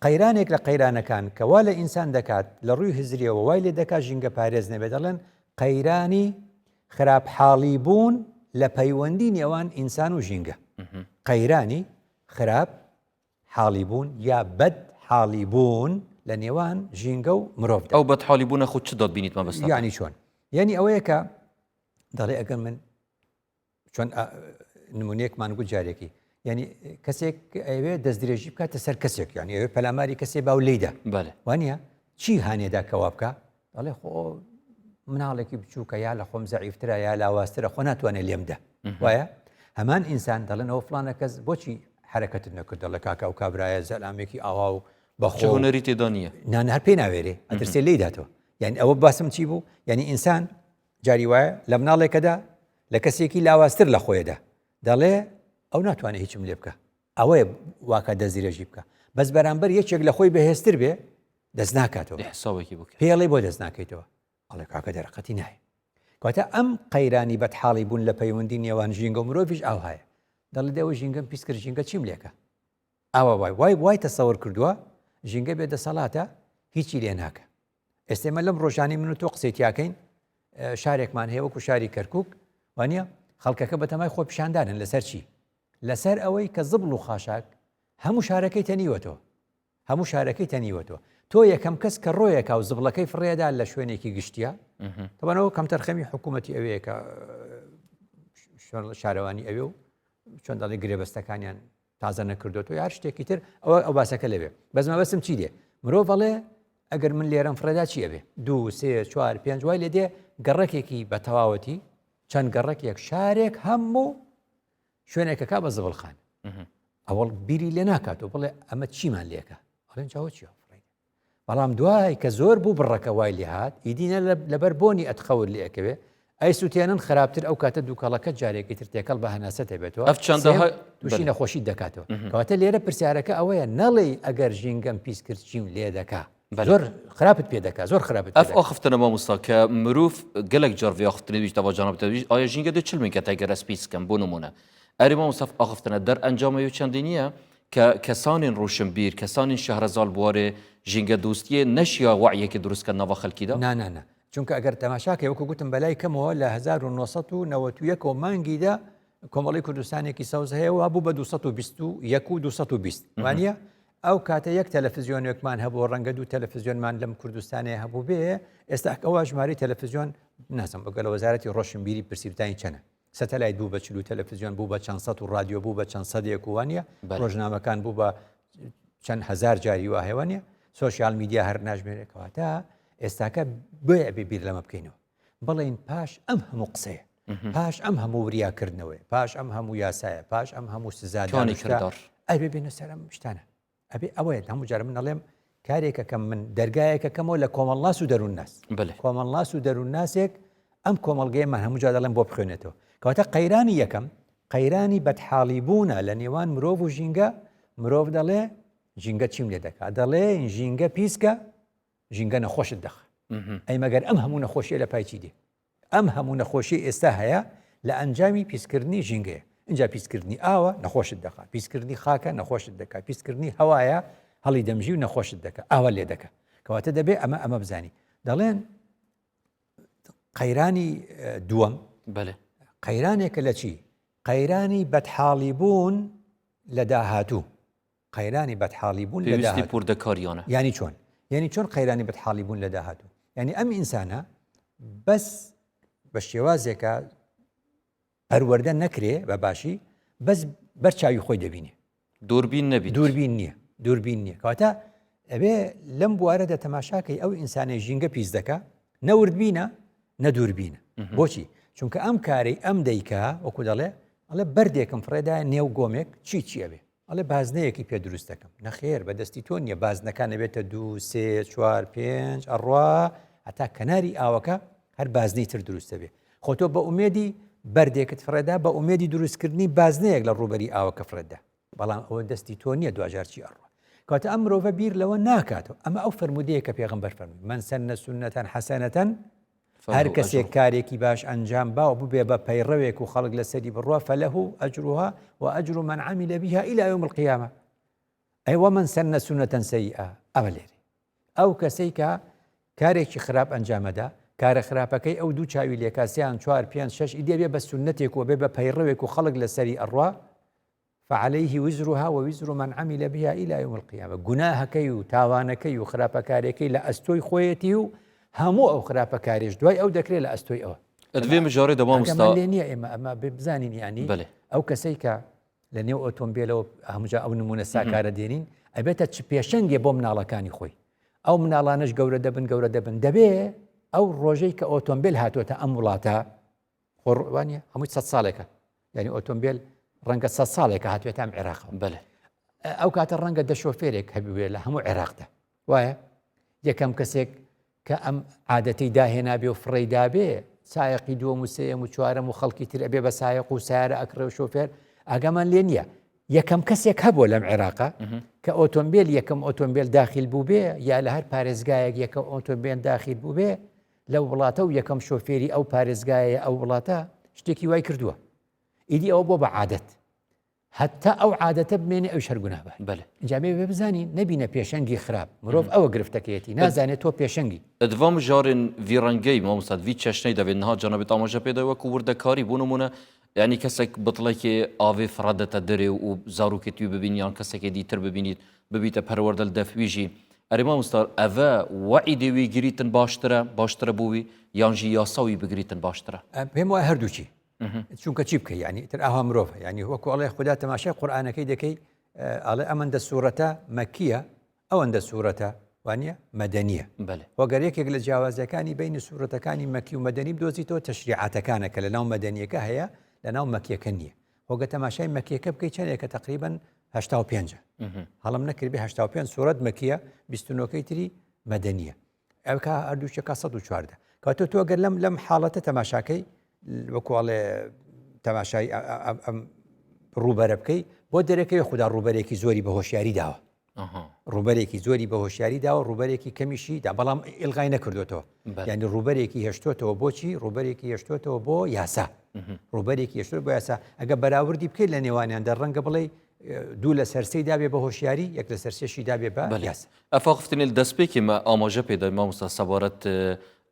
قەیرانێک لە قەیرانەکان کەوا لە ئینسان دەکات لە ڕووی هزریەوە وای لێ دەکات ژینگە پارێز نەبێت دەڵێن قەیرانی خراپ حاڵی بوون لە پەیوەندی نێوان ئینسان و ژینگە قەیرانی خراپ حاڵی بوون یا بەد حاڵی بوون لە نێوان ژینگە و مرۆڤدا. ئەو بەد حاڵی بوونە خۆ چ دەتبینیت مەبەستەکە؟ یانی چۆن؟ یانی ئەوەیە کە دەڵێ ئەگەر من چۆن نمونەیەکمان گوت جارێکی یعنی کەسێک ئەوێ دەستدرێژی بکاتە سەر کەسێک یعنی ئەوێ پەلاماری کەسێ باو لێیدا بەڵێ وانە چی هاانێدا کەوا بکە دەڵێ خۆ مناڵێکی بچووکە یا لە خۆم زەعیفترە یا لاوازترە خۆ ناتوانێت لێمدا وایە هەمان ئینسان دەڵێن ئەو فلانە کەس بۆچی حرەکەتت نەکرد دەڵێ کاکە ئەو کابرایە زەلامێکی ئاوا و بەخۆ هونەری تێدا نییە نان هەر پێی ناوێرێ ئەترسێ لێی داتەوە یعنی ئەوە باسم چی بوو یعنی ئینسان جاری وایە لە مناڵێکەدا لە کەسێکی لاوازتر لە خۆیدا دەڵێ ئەو ناتوانێت هیچم لێ بکە ئەوەیە واکە دەستدرێژی بکە بەس بەرامبەر یەکێک لە خۆی بەهێزتر بێ دەست ناکاتەوە حساوێکی بکە پێڵێ بۆ دەست ناکەیتەوە ئەڵێ کاکە دەرەقەتی نایە کەواتە ئەم قەیرانی بەدحاڵی بوون لە پەیوەندی نێوان ژینگە و مرۆڤیش ئاوهایە دەڵێ دەوە ژینگەم پیس کرد ژینگە چیم لێکە ئاوا وای وای وای تەسەور کردووە ژینگە بێ دەسەڵاتە هیچی لێ ناکە ئێستا ئێمە لەم ڕۆژانی من و تۆ قسەی تیاکەین شارێکمان هەیە وەکو شاری کەرکک وانە خەڵکەکە بەتەمای خۆ پیشاندانن لەسەر چی لەسەر ئەوەی کە زبڵ و خاشاک هەموو شارەکەی تەنیوەتەوە هەموو شارەکەی تەنیوەتەوە تۆ یەکەم کەس کە ڕۆیەکە و زبڵەکەی فڕێدا لە شوێنێکی گشتیە تەوانەوە کەمتەرخەمی حکوومەتی ئەوەیە کە شارەوانی ئەوێ و چۆن دەڵێ گرێبەستەکانیان تازە نەکردوەوە یا شتێکی تر ئەوە ئەو باسەکە لەوێ بەس مەبەستم چی دێ مرۆڤ ئەڵێ ئەگەر من لێرەم فڕێدا چی ئەبێ دوو سێ چوار پێنج وای لێ دێ گەڕەکێکی بە تەواوەتی چەند گەڕەکێک شارێک هەموو شوێنێکەکە بە زبڵخان ئەوەڵ بیری لێ ناکاتەوە بڵێ ئەمە چیمان لێکە ئەڵێن چاوە چیە بەڵام دوای کە زۆر بوو بڕەکە وای لێهات ئیدی نە لەبەر بۆنی ئەتخەور لێ ئەکەوێ ئەیسوتێنن خراپتر ئەو کاتە دووکەڵەکە جارێکی تر تێکەڵ بە هەناسە دەبێتەوە ئەف چەندەها تووشی نەخۆشی دەکاتەوە کەواتە لێرە پرسیارەکە ئەوەیە نەڵێی ئەگەر ژینگەم پیس کرد چیم لێ دەکا زۆر خراپت پێ دەکا زۆر خراپت ئەف ئاخفتنە مامۆستا کە مرۆڤ گەلەک جار ڤێ ئاخفتنێ بیژ تەوا جانب تە بیژ ئایا ژینگە دێ چل من کە تەگەر ئەس پیس کەم بۆ نمونە ئەرێ مامۆستا ئەف ئاخفتنە دەرئەنجامە یو چەندی نییە کە کەسانێن ڕۆشنبیر، کەسانێن شەهرەزا لە بوارێ ژینگە دۆستیێ نەشیا وەعیەکێ دروست کەن ناڤا خەلکیدا؟ نا نا نا چونکە ئەگەر تەماشاکەی وەکو گوتم بەلای کەمەوە لە 1991 ەوە مانگی دە کۆمەڵی کوردستانێکی سەوز هەیە و بوو بە 221 و 220 وانە ئەو کاتە یەک تەلەفزیۆنێکمان هەبوو ڕەنگە دوو تەلەفزیۆنمان لەم کوردستانەیە هەبوو بێ ئێستا ئەوە ژمارەی تەلەفزیۆن نازم بگە لە وەزارەتی ڕۆشنبیری پرسیبتانی چەنە سەتەلایت بوو بە چل و تەلەفزیۆن بوو بە چەند سەد و ڕادیۆ بوو بە چەند سەدێک و وانە ڕۆژنامەکان بوو بە چەند هزار جاری وا هەیە وانە سۆشیال میدیا هەر ناژمێرێکەوەتا ئێستاکە بۆیە ئەبێ بیر لەمە بکەینەوە. بڵێین پاش ئەم هەموو قسەیە پاش ئەم هەموو وریاکردنەوەی پاش ئەم هەموو یاسایە پاش ئەم هەموو سزادانی کردار ئەبێ بێنە سەر ئەم شتانە ئەبێ ئەوەیە هەموو جار من ئەڵێم کارێکەکەم من دەرگایەکەکەمەوە لە کۆمەڵناس و دەروونناس کۆمەڵناس و دەروونناسێک ئەم کۆمەڵگەیەمان هەموو جار دەڵێم بۆ بخوێنێتەوە کەواتە قەیرانی یەکەم قەیرانی بەدحاڵی بوونە لە نێوان مرۆڤ و ژینگە مرۆڤ دەڵێ ژینگە چیم لێ دەکات دەڵێ ژینگە پیسکە ژینگە نەخۆشت دەخ ئەی مەگەر ئەم هەموو نەخۆشیە لە پای چی دێ ئەم هەموو نەخۆشیەی ئێستا هەیە لە ئەنجامی پیسکردنی ژینگەیە، ئینجا پیسکردنی ئاوە نەخۆشت دەخا، پیسکردنی خاکە نەخۆشت دەکا، پیسکردنی هەوایە هەڵی دەمژی و نەخۆشت دەکا، ئاوا لێ دەکا. کەواتە دەبێ ئەمە ئەمە بزانی. دەڵێن قەیرانی دووەم بەێ قەیرانێکە لە چی؟ قەیرانی بەدحاڵی بوون لە داهاتوو. قەیرانی بەدحاڵی بوون لە پێویستی پوردەکاریانە. یانی چۆن؟ یانی چۆن قەیرانی بەدحاڵی بوون لە داهاتوو؟ یانی ئەم ئینسانە بەس بە شێوازێکە پەروەردە نەکرێ بە باشی بەس بەر چاوی خۆی دەبینێ دووربین نەبی دووربین نییە دووربین نییە کەواتە ئەبێ لەم بوارەدا تەماشاکەی ئەو ئینسانەی ژینگە پیس دەکا نەوردبینە نە دووربینە بۆچی چونکە ئەم کارەی ئەم دەیکا وەکو دەڵێ ئەڵێ بەردێکم فڕێدا نێو گۆمێک چی چی ئەبێ ئەڵێ بازنەیەکی پێ دروست دەکەم نەخێر بە دەستی تۆ نییە بازنەکان ئەبێتە دوو سێ چوار پێنج ئەڕوا هەتا کەناری ئاوەکە هەر بازنەی تر دروست دەبێ خۆ تۆ بە ئومێدی بەردێکت فڕێدا بە ئومێدی دروستکردنی بازنەیەک لە ڕووبەری ئاوەکە فڕێدا بەڵام ئەوە دەستی تۆ نییە دواجار چی ئەڕوا کەواتە ئەم مرۆڤە بیر لەوە ناکاتەوە ئەمە ئەو فەرمودەیە کە پێغەمبەر فەرمووی من سن سنة حسنة هەر کەسێک کارێکی باش ئەنجام با و ببێ بە پەیڕەوێک و خەڵک لەسەری بڕوا فله أجرها وأجر من عمل بها إلى يوم القيامة ئەی ومن سن سنة سيئة ئەمە لێرێ ئەو کەسەی کە کارێکی خراپ ئەنجامەدا کارە خراپەکەی ئەو دوو چاوی لێکاسیان چوار پێنج شەش ئیدێ بێ بە سونەتێک و بێ بە پەیڕەوێک و خەڵک لەسەری ئەڕوا فعليه وزرها ووزر من عمل بها الى يوم القيامة گوناهەکەی و تاوانەکەی و خراپەکارەکەی لە ئەستۆی خۆیەتی و هەموو ئەو خراپەکاریش دوای ئەو دەکرێت لە ئەستۆی ئەوە. ئەدوێ مژارێ دە مامۆستا لێ نییە ئێمە ئەمە بزانین یانی ئەو کەسەی کە لە نێو ئۆتۆمبیلەوە هەموجا ئەو نمونە ساکارە دێنین ئەبێتە چ پێشەنگێ بۆ مناڵەکانی خۆی ئەو مناڵانش گەورە دەبن گەورە دەبن دەبێ ئەو ڕۆژەی کە ئۆتۆمبیل هاتووەتە ئەم وڵاتە خۆ وانە هەمووی سە ساڵێکە یعنی ئۆتۆمبیل ڕەنگە سە ساڵێکە هاتوێتە ئەم عێراقەوە بەێ ئەو کاتە ڕەنگە دە شۆفێرێک هەبوێ لە هەموو عێراقدا وایە یەکەم کەسێک کە ئەم عادەتی داهێنابێ و فڕێی دابێ سایەقی دووەم و سێیەم و چوارەم و خەڵکی تر ئەبێ بە سایەق و سیارە ئەکڕێ و شۆفێر ئاگامان لێ نییە یەکەم کەسێک هەبوو لەم عێراقا کە ئۆتۆمبیل یەکەم ئۆتۆمبیل داخل بوو بێ یا لە هەر پارێزگایەک یەکەم ئۆتۆمبیل داخل بوو بێ لەو وڵاتە و یەکەم شۆفێری ئەو پارێزگایە ئەو وڵاتە شتێکی وای کردووە ئیدی ئەوە بۆ بە عادەت هەتا ئەو عادەتە بمێنێ ئەویش هەر گوناه بە بەلێ. ئینجا بێ بزانین نەبینە پێشەنگی خراپ مرۆڤ ئەوە گرفتەکەیەتی نازانێت تۆ پێشەنگی. دڤا مژارێن ڤی ڕەنگەی مامۆستا ڤی چەشنەی دەڤێت نها جەنابت ئاماژە پێ دای وەکو وردەکاری بۆ نمونە یانی کەسێک بتڵێکێ ئاڤێ فڕە دەتە دەرێ و زاروکێت وی ببینی یان کەسێکێ دیتر ببینیت ببیتە پەروەردە لدەف ویژی ئەرێ مامۆستا ئەڤە وەعیدێ وی گریتن باشترە باشترە بۆ وی یان ژی یاسا وی بگریتن باشترە؟ پێم وایە هەردووکی چونکە چی بکەی ینی تر ئاها مرۆڤ ینی وەکو ئەڵێ خدا تەماشای قورآانەکەی دەکەی ئەڵێ ئەمەندە سوورەتە مەکیە ئەوەندە سوورەتە وانە مەدەنیە وەگەر یەکێک لە جیاوازەکانی بینی سوورەتەکانی مەکی و مەدەنی بدۆزیتەوە تەشریعاتەکانە کە لە ناو مەدەنیەکە هەیە لە ناو مەکیەکە نییە هۆگە تەماشای مەکیەکە بکەی چەندێکە تقریبن 85 هەڵم نەکردبێ 85 سوورەت مەکیە 29ەکەی تری مەدەنیە ئەوکا هەردووشەکە 114 کاتۆ تۆ گەر لەم لەم حاڵەتە تەماشاکەی وەکوڵێ تەماشای ئەم ڕووبەرە بکەی بۆ دەرەکەی خوددا ڕووبەرێکی زۆری بە هۆشیاری داوە ڕووبەرێکی زۆری بە هۆشیاری داوە ڕووبەرێکی کەمیشی دا بەڵام ئیلغای نەکردوێتەوە یعنی ڕووبەرێکی هێشتۆتەوە بۆچی ڕووبەرێکی هێشتۆتەوە بۆ یاسا ڕووبەرێکی هێشتۆ بۆ یاسا ئەگە بەراوردی بکەیت لە نێوانیاندا ڕەنگە بڵێ دوو لە سەرسەی دابێ بە هۆشیاری یەک لە سەرسێشی دابێ بە یاسا ئەفاخفتنێ دەستپێکی مە ئاماژە پێدای مامۆستا سەبارەت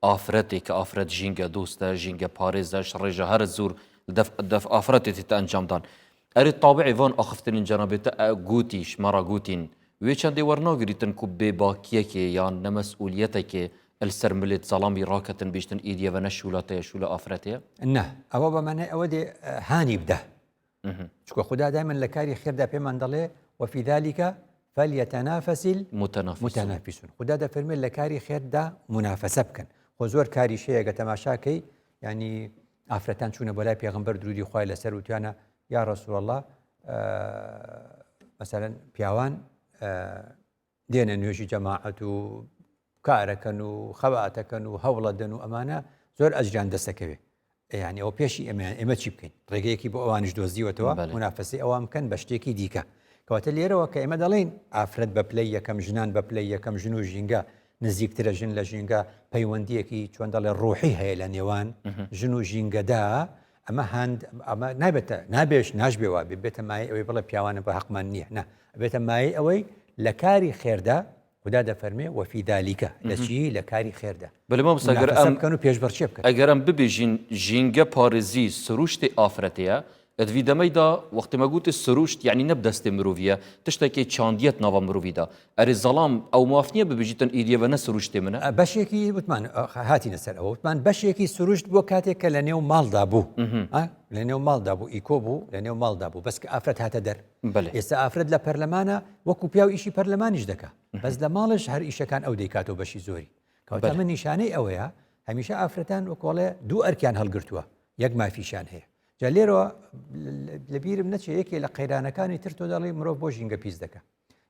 ئافرەتێ کە ئافرەت ژینگە دۆستە ژینگە پارێزە ڕێژە هەرە زۆر دەف دەف ئافرەتێ تێتە ئەنجامدان ئەرێ تابعی ڤان ئاخفتنین جەنابێ تە گوتیش مەڕا گوتین وێ چەندێ وەرناگریتن کو بێباکیەکێ یان نەمەسئولیەتەکێ ال سەر ملێت زەڵامی ڕاکەتن بیشتن ئیدیەڤە نە شولا تەیە شولا ئافرەتێ؟ نا ئەوە بە مانای ئەوە دێ هانی بدە چونکە خودا دایمەن لە کاری خێردا پێمان دەڵێ وفی ذلك فليتنافس المتنافسون خودا دەفەرمێت لە کاری خێردا منافەسە بکەن. خۆ زۆر کاریش هەیە گە تەماشاکەی ینی ئافرەتان چوونە بۆ لای پێغمبەر درودی خوای لەسەر وتیانە یا رسول الله مەسەلەن پیاوان دێنە نوێژی جەماعەت و کارەکەن و خەباتەکەن و هەوڵەدەن و ئەمانە زۆر ئەجریان دەستەکەوێ یعنی ئەو پێشی ئێمەیان ئێمە چی بکەین ڕێگەیەکی بۆ ئەوانیش دۆزیوەتەوە منافەسی ئەوان بکەن بە شتێکی دیکە کەواتە لێرەوە کە ئێمە دەڵێین ئافرەت بە پلەی یەکەم ژنان بە پلەی یەکەم ژن و ژینگە نزیکترە ژن لە ژینگە پەیوەندیەکی چۆن دەڵێ ڕۆحی هەیە لە نێوان ژن و ژینگەدا ئەمە هەند ئەمە نابێتە نابێش ناشبێ وا بێ بێتە مایەی ئەوەی بڵێ پیاوانە بە حەقمان نییە نا بێتە مایەی ئەوەی لە کاری خێردا خودا دەفەرمێ وفی ذلک لە چی لە کاری خێردا بەێ مامۆستا گەر منافەسە ئەم بکەن و پێشبڕکێ بکەن. ئەگەر ئەم ببێژین ژینگە پارێزی سروشتێ ئافرەتێە ئە ڤی دەمەی دا وەختێ مە گوتێ سروشت یەعنی نە بدەستێ مروڤیە تشتەکێ چاندیەت ناڤا مروڤی دا ئەرێ زەڵام ئەو ماف نیە ببێژیتن ئیدیە ڤە نە سروشتێ منە؟ بەشێکی وتمان هاتینە سەر ئەوە وتمان بەشێکی سروشت بووە کاتێک کە لە نێو ماڵدا بوو لە نێو ماڵدا بوو ئیکۆ بوو لە نێو ماڵدا بوو بەس کە ئافرەت هاتە دەر ئێستا ئافرەت لە پەرلەمانە وەکو پیاو ئیشی پەرلەمانیش دەکا بەس لە ماڵش هەر ئیشەکان ئەو دەیکاتەوە بەشی زۆری کەواتە من نیشانەی ئەوەیە هەمیشە ئافرەتان وەکۆڵێ دوو ئەرکیان هەڵگرتووە یەک مافیشان هەیە جا لێرەوە لەبیرم نەچێ یەکێ لە قەیرانەکانی تر تۆ دەڵێ مرۆڤ بۆ ژینگە پیس دەکە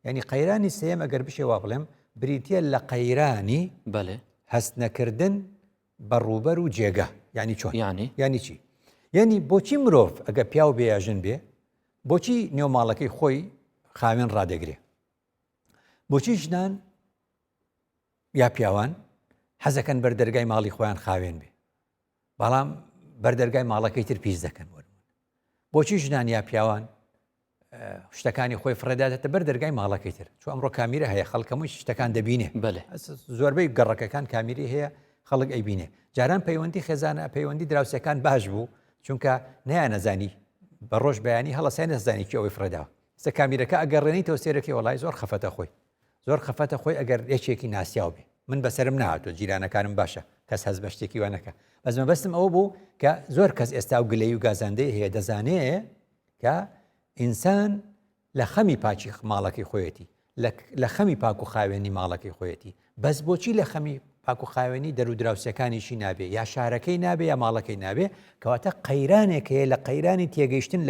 یعنی قەیرانی سێم ئەگەر بشێ وا بڵێم بریتە لە قەیرانی بەێ هەست نەکردن بە ڕووبەر و جێگە یعنی چۆن یعنی یعنی چی یعنی بۆچی مرۆڤ ئەگە پیاو بێ یا ژن بێ بۆچی نێو ماڵەکەی خۆی خاوێن ڕادەگرێ بۆچی ژنان یا پیاوان حەزەکەن بەر دەرگای ماڵی خۆیان خاوێن بێ بەڵام بەردەرگای ماڵەکەی تر پیس دەکەن وەرمون بۆچی ژنان یا پیاوان شتەکانی خۆی فڕێداتە بەر دەرگای ماڵەکەی تر چۆ ئەمڕۆ کامیرە هەیە خەڵکەمووی شتەکان دەبینێ بەێ زۆربەی گەڕەکەکان کامیری هەیە خەڵک ئەیبینێ جاران پەیوەندی خێزانە پەیوەندی دراوسەکان باش بوو چونکە نیانەزانی بە ڕۆژ بەیانی هەڵەسای نەزانی کی ئەوەی فڕێداوە سە کامیرەکە ئەگەڕێنیتەوە سێرەکەی وڵی زۆر خەفەتە خۆی زۆر خەفەتە خۆی ئەگەر یەکێکی ناسیاو بێ من بەسەرم نهاتوە جیرانەکانم باشە کەس هەست بە شتێکی وا نەکە بەس مەبەستم ئەوە بوو کە زۆر کەس ئێستا و گلەی و گازاندەی هەیە دەزانێ کە ئینسان لە خەمی پاکی ماڵەکەی خۆیەتی لە خەمی پاک و خاوێنی ماڵەکەی خۆیەتی بەس بۆچی لە خەمی پاک و خاوێنی دەر و دراوسەکانیشی نابێ یا شارەکەی نابێ یا ماڵەکەی نابێ کەواتە قەیرانێک هەیە لە قەیرانی تێگەیشتن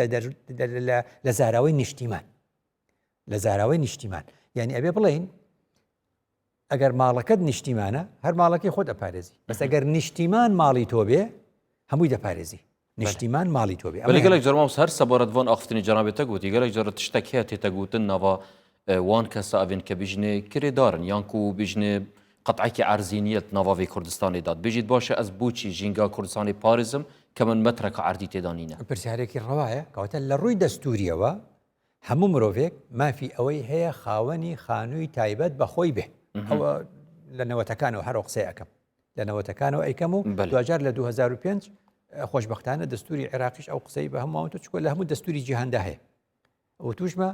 لە زاراوەی نیشتیمان لە زاراوەی نیشتیمان یعنی ئەبێ بڵین ئەگەر ماڵەکەت نیشتیمانە هەر ماڵەکەی خۆت ئەپارێزی بەس ئەگەر نیشتیمان ماڵی تۆ بێ هەمووی دەپارێزی نیشتیمان ماڵی تۆ بێ بەێ گەلک جەرماوس هەر سەبارەت وان ئاختنی جەنابێت تەگوتی گەلک جەرە تشتێک هەیە تێتەگوتن ناوە وان کەسە ئەڤین کە بژنێ کرێدارن یانکو بژنێ قەتعێکی عەرزی نییە ناڤا ڤێ کوردستانێ داد بێژیت باشە ئەز بۆچی ژینگا کوردستانێ پارێزم کە من مەترەکە عەردی تێدا نینە؟ پرسیارێکی ڕەوایە، کەواتە لە ڕووی دەستوورییەوە هەموو مرۆڤێک مافی ئەوەی هەیە خاوەنی خانووی تایبەت بە خۆی بێ. ئەوە لە نەوەتەکانەوە هەر ئەو قسەیە ئەکەم. لە نەوەتەکانەوە ئەیکەم و دواجار لە 2005 خۆشبەختانە دەستووری عێراقیش ئەو قسەی بە هەمووان وتووە، چونکە لە هەموو دەستووری جیهاندا هەیە. وتوشمە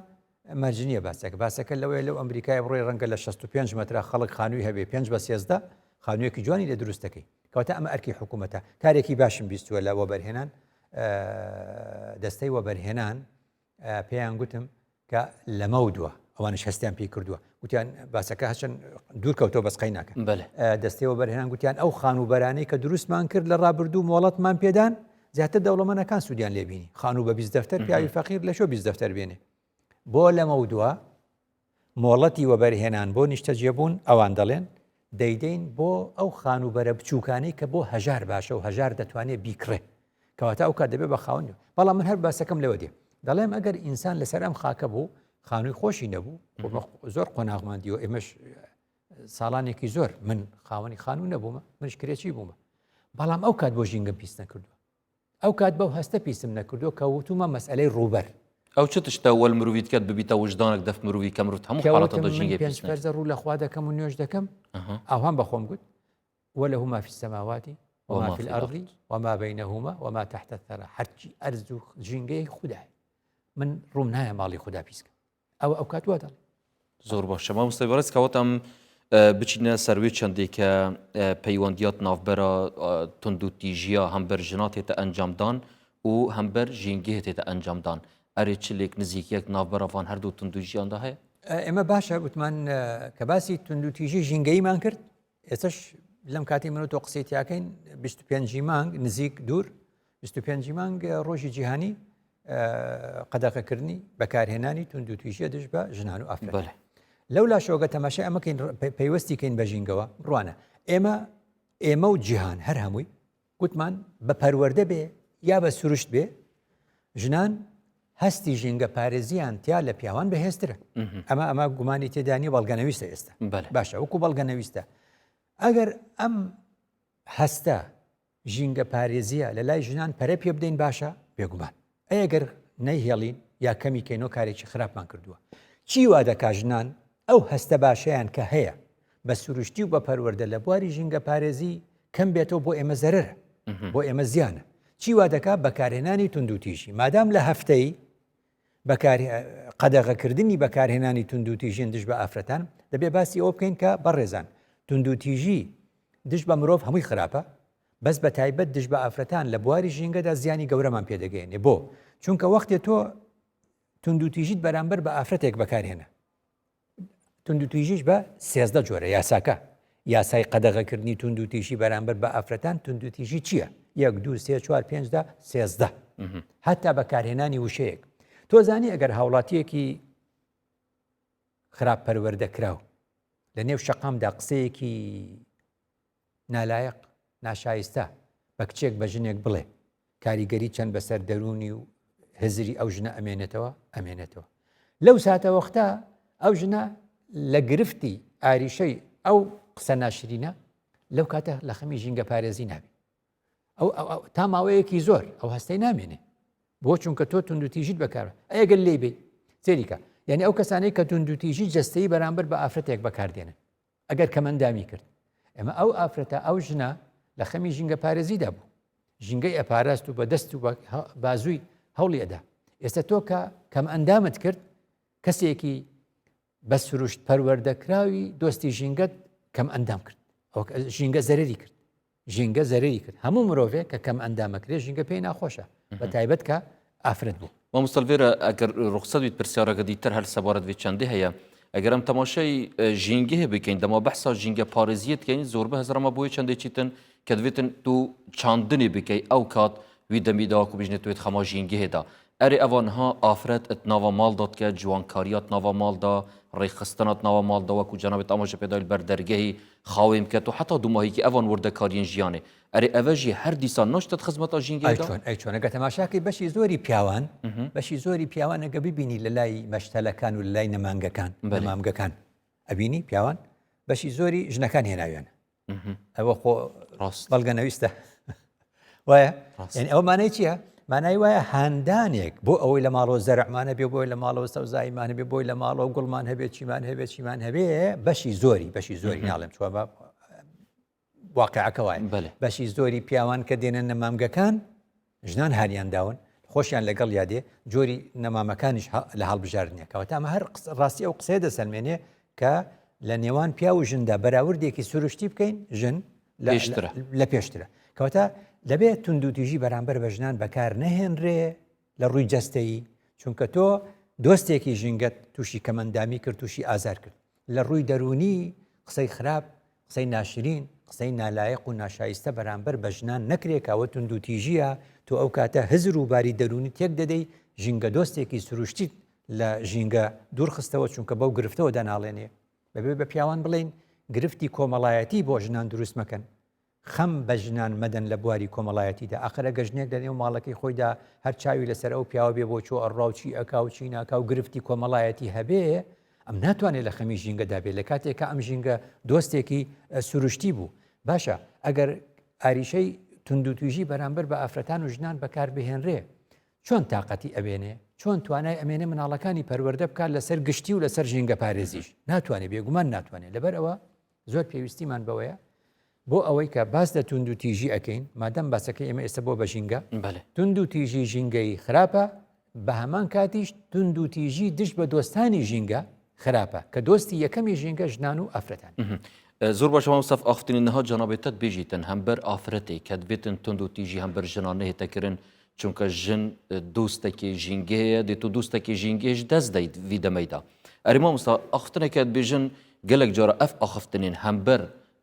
مەرج نییە باسەکە باسەکە لەوەیە لەو ئەمریکای بڕۆی ڕەنگە لە 65 مەترا خەڵک خانووی هەبێ 5 بە 13 خانوویەکی جوانی لێ دروست دەکەی کەواتە ئەمە ئەرکی حکوومەتە کارێکی باشم بیستووە لە وەبەرهێنان دەستەی وەبەرهێنان پێیان گوتم کە لەمە دووە ئەوانش هەستیان پێی کردووە گوتیان باسەکە هەچەند دوور کەوتەوە بەس قەی ناکە دەستەی وەبەرهێنان گوتیان ئەو خانووبەرانەی کە دروستمان کرد لە ڕابردوو مۆڵەتمان پێدان زیاتر دەوڵەمەنەکان سوودیان لێ بینی خانوو بە 20 دەفتەر پیاوی فەقیر لە شۆ 20 دەفتەر بێنێ بۆ لەمەودوا مۆڵەتی وەبەرهێنان بۆ نیشتەجێبوون ئەوان دەڵێن دەیدەین بۆ ئەو خانووبەرە بچووکانەی کە بۆ هەژار باشە و هەژار دەتوانێت بیکڕێ کەواتە ئەو کات دەبێت بە خاوەن بەڵام من هەر باسەکەم لەوە دێ دەڵێم ئەگەر ئینسان لەسەر ئەم خاکە بوو خانووی خۆشی نەبوو زۆر قۆناغمان دیوە ئێمەش ساڵانێکی زۆر من خاوەنی خانوو نەبوومە منش کرێچی بوومە بەڵام ئەو کات بۆ ژینگەم پیس نەکردووە ئەو کات بەو هەستە پیسم نەکردووە کە وتومە مەسئلەی ڕووبەر ئەو چ تشتە وەل مروی دکەت ببیتە وژدانک دەف مروی کە مرۆڤ هەموو حاڵەتە دە ژینگەی پێنج فەرزە ڕوو لە خوا دەکەم و نوێژ دەکەم ئاوهام بە خۆم گوت وله ما في السماوات وما في الأرض وما بينهما وما تحت الثرى هەرچی ئەرز و ژینگەی خودای من ڕووم نایە ماڵی خودا پیسکە ئەوە ئەو کات وا دەڵێ. زۆر باشە مامۆستای بەڕێز کەواتە ئەم بچینە سەروێ چەندێک کە پەیوەندیات ناوبەرە توندوتیژیە هەمبەر ژنا تێتە ئەنجامدان و هەمبەر ژینگەیە تێتە ئەنجامدان ئەرێ چ لێک نزیکیەک ناوبەرە ڤان هەردوو توندوژیاندا هەیە؟ ئێمە باشە وتمان کە باسی توندوتیژی ژینگەییمان کرد ئێستش لەم کاتی من و تۆ قسەی تیاکەین 25 مانگ نزیک دوور 25 مانگ ڕۆژی جیهانی قەدەغەکردنی بەکارهێنانی توندوتیژیە دژ بە ژنان و ئافرەت لەو لاشەوەگە تەماشای ئەمەکەین پەیوەستی کەین بە ژینگەوە ڕوانە ئێمە ئێمە و جیهان هەر هەمووی گوتمان بە پەروەردە بێ یا بە سروشت بێ ژنان هەستی ژینگە پارێزیان تیا لە پیاوان بەهێزترە ئەمە ئەمە گومانی تێدانی بەڵگەنەویستە ئێستا باشە وەکو بەڵگەنەویستە ئەگەر ئەم هەستە ژینگە پارێزیە لە لای ژنان پەرە پێ بدەین باشە؟ بێگومان. ئەی ئەگەر نەیهێڵین یا کەمی کەینەوە کارێکی خراپمان کردووە. چی وا دەکا ژنان ئەو هەستە باشەیان کە هەیە بە سروشتی و بە پەروەردە لە بواری ژینگە پارێزی کەم بێتەوە بۆ ئێمە زەرەرە بۆ ئێمە زیانە. چی وا دەکا بەکارهێنانی توندوتیژی مادام لە هەفتەی بەکار قەدەغەکردنی بەکارهێنانی توندوتیژین دژ بە ئافرەتان دەبێ باسی ئەوە بکەین کە بەڕێزان توندوتیژی دژ بە مرۆڤ هەمووی خراپە بەس بە تایبەت دژ بە ئافرەتان لە بواری ژینگەدا زیانی گەورەمان پێدەگەێنێ بۆ چونکە وەختێ تۆ توندوتیژیت بەرامبەر بە ئافرەتێک بەکارهێنا توندوتیژیش بە 13 جۆرە یاساکە یاسای قەدەغەکردنی توندوتیژی بەرامبەر بە ئافرەتان توندوتیژی چییە؟ یەک دو سێ چوار پێنجدا 13 هەتا بەکارهێنانی وشەیەک تۆ زانی ئەگەر هاوڵاتیەکی خراپ پەروەردە کراو لە نێو شەقامدا قسەیەکی نالایەق، ناشایستە بە کچێک بە ژنێک بڵێ، کاریگەری چەند بەسەر دەروونی و هزری ئەو ژنە ئەمێنێتەوە؟ ئەمێنێتەوە. لەو ساتەوەختە ئەو ژنە لە گرفتی ئاریشەی ئەو قسە ناشرینە لەو کاتە لە خەمی ژینگە پارێزی نابی. ئەو تا ماوەیەکی زۆر ئەو هەستەی نامێنێ بۆ چونکە تۆ توندوتیژیت بەکار ئەگەر لێ بی سێریکە یعنی ئەو کەسانەی کە توندوتیژی جەستەیی بەرامبەر بە ئافرەتێک بەکاردێنن ئەگەر کەمئەندامی کرد ئێمە ئەو ئافرەتە ئەو ژنە لە خەمی ژینگە پارێزیدا بوو ژینگەی ئەپاراست و بە دەست و بازووی هەوڵی ئەدا ئێستا تۆ کە کەم ئەندامت کرد کەسێکی بە سروشت پەروەردەکراوی دۆستی ژینگەت کەم ئەندام کرد ئەو ژینگە زەرری کرد ژینگە زەرەری کرد هەموو مرۆڤێک کە کەم ئەندامەکرێ ژینگە پێی ناخۆشە بە تایبەت کە ئافرەت بوو. مامۆستا لڤێرە ئەگەر ڕوخسەت بیت پرسیارەکە دیتر هەر سەبارەت وێ چەندێ هەیە ئەگەر ئەم تەماشای ژینگەیە بکەین دەما بەحسا ژینگە پارێزیە دکەین زۆربە هەزرەمە بۆیە چەندێ چیتن کە دوێتن تو چاندنی بکەی ئەو کات وی دەمی داکو بژنێ توێت خەما ژینگەیەدا ئەرێ ئەڤان ها ئافرەت ت ناڤا ماڵ دا دکە، جوانکاریات ناڤا ماڵ دا، ڕێکخستنات ناڤا ماڵ دا وەکوو جەنابت ئاماژە پێ دایل بەر دەرگەهی خاوێن بکەت و حەتا دوماهیکی ئەڤان وردەکاریێن ژیانێ. ئەرێ ئەڤە ژی هەر دیسان ناچتە خزمەتا ژینگەیێ ئەی دا؟ چۆن ئەی چۆن ئەگەر تەماشاکەی بەشی زۆری پیاوان بەشی زۆری پیاوان ئەگە ببینی لە لای مەشتەلەکان و لە لای نەمانگەکان بەلێ. نەمامگەکان ئەبینی پیاوان بەشی زۆری ژنەکان هێناویانە ئەوە خۆ ڕاست بەڵگە نەویستە وایە یعنی ئەوە مانای چییە؟ مانای وایە هاندانێک بۆ ئەوەی لە ماڵەوە زەرعمانە بێ بۆی لە ماڵەوە سەوزاییمان هەبێ بۆی لە ماڵەوە گوڵمان هەبێ چیمان هەبێ چیمان هەبێ بەشی زۆری بەشی زۆری ناڵێم چوە بە واقعەکە وایە بەشی زۆری پیاوان کە دێنە نەمامگەکان ژنان هانیان داون خۆشیان لەگەڵ یادێ جۆری نەمامەکانیش لە هەڵبژاردنە کەواتە ئەمە هەر ڕاستی ئەو قسەیە دەسەلمێنێ کە لە نێوان پیاو و ژندا بەراوردێکی سروشتی بکەین ژن لە پێشترە کەواتە دەبێت توندوتیژی بەرامبەر بە ژنان بەکار نەهێنرێ لە ڕووی جەستەیی چونکە تۆ دۆستێکی ژینگەت تووشی کەمەندامی کرد تووشی ئازار کرد لە ڕووی دەروونی قسەی خراپ قسەی ناشرین، قسەی نالایەق و ناشایستە بەرامبەر بە ژنان نەکرێ کە ئەوە توندوتیژییە، تۆ ئەو کاتە هزر و باری دەروونی تێک دەدەی، ژینگەدۆستێکی سروشتیت لە ژینگە دوور خستەوە چونکە بەو گرفتەوە دەناڵێنێ. دەبێ بە پیاوان بڵێین گرفتی کۆمەڵایەتی بۆ ژنان دروست مەکەن، خەم بە ژنان مەدەن لە بواری کۆمەڵایەتیدا، ئاخر ئەگەر ژنێک لە نێو ماڵەکەی خۆیدا هەر چاوی لەسەر ئەو پیاوە بێ بۆ چۆ ئەڕوا و چی ئەکا و چی ناکا و گرفتی کۆمەڵایەتی هەبێ، ئەم ناتوانێت لە خەمی ژینگەدا بێت لە کاتێکا ئەم ژینگە دۆستێکی سروشتی بوو. باشە ئەگەر ئاریشەی توندوتیژی بەرامبەر بە ئافرەتان و ژنان بەکار بهێنرێ چۆن تاقەتی ئەبێنێ چۆن توانای ئەمێنێ مناڵەکانی پەروەردە بکات لەسەر گشتی و لەسەر ژینگە پارێزیش ناتوانێت بێگومان ناتوانێت لەبەر ئەوە زۆر پێویستیمان بەوەیە بۆ ئەوەی کە باس لە توندوتیژی ئەکەین مادەم باسەکەی ئێمە ئێستا بۆ بە ژینگە توندوتیژی ژینگەی خراپە بە هەمان کاتیش توندوتیژی دژ بە دۆستانی ژینگە خراپە کە دۆستی یەکەمی ژینگە ژنان و ئافرەتان. زۆر باشە مامۆستا ئاختنی نها جەنابێتت بێژیتن هەمبەر ئافرەتێ کە دبێتن توند و تیژی هەمبەر ژنان نهێتە کرن چونکە ژن دۆستەکی ژینگەیە دێت و دۆستەکی ژینگەیش دەست دەیت وی دەمەیدا ئەری مامۆستا ئاختنێکە بێژن گەلک جارە ئەف ئاخفتنین هەمبەر.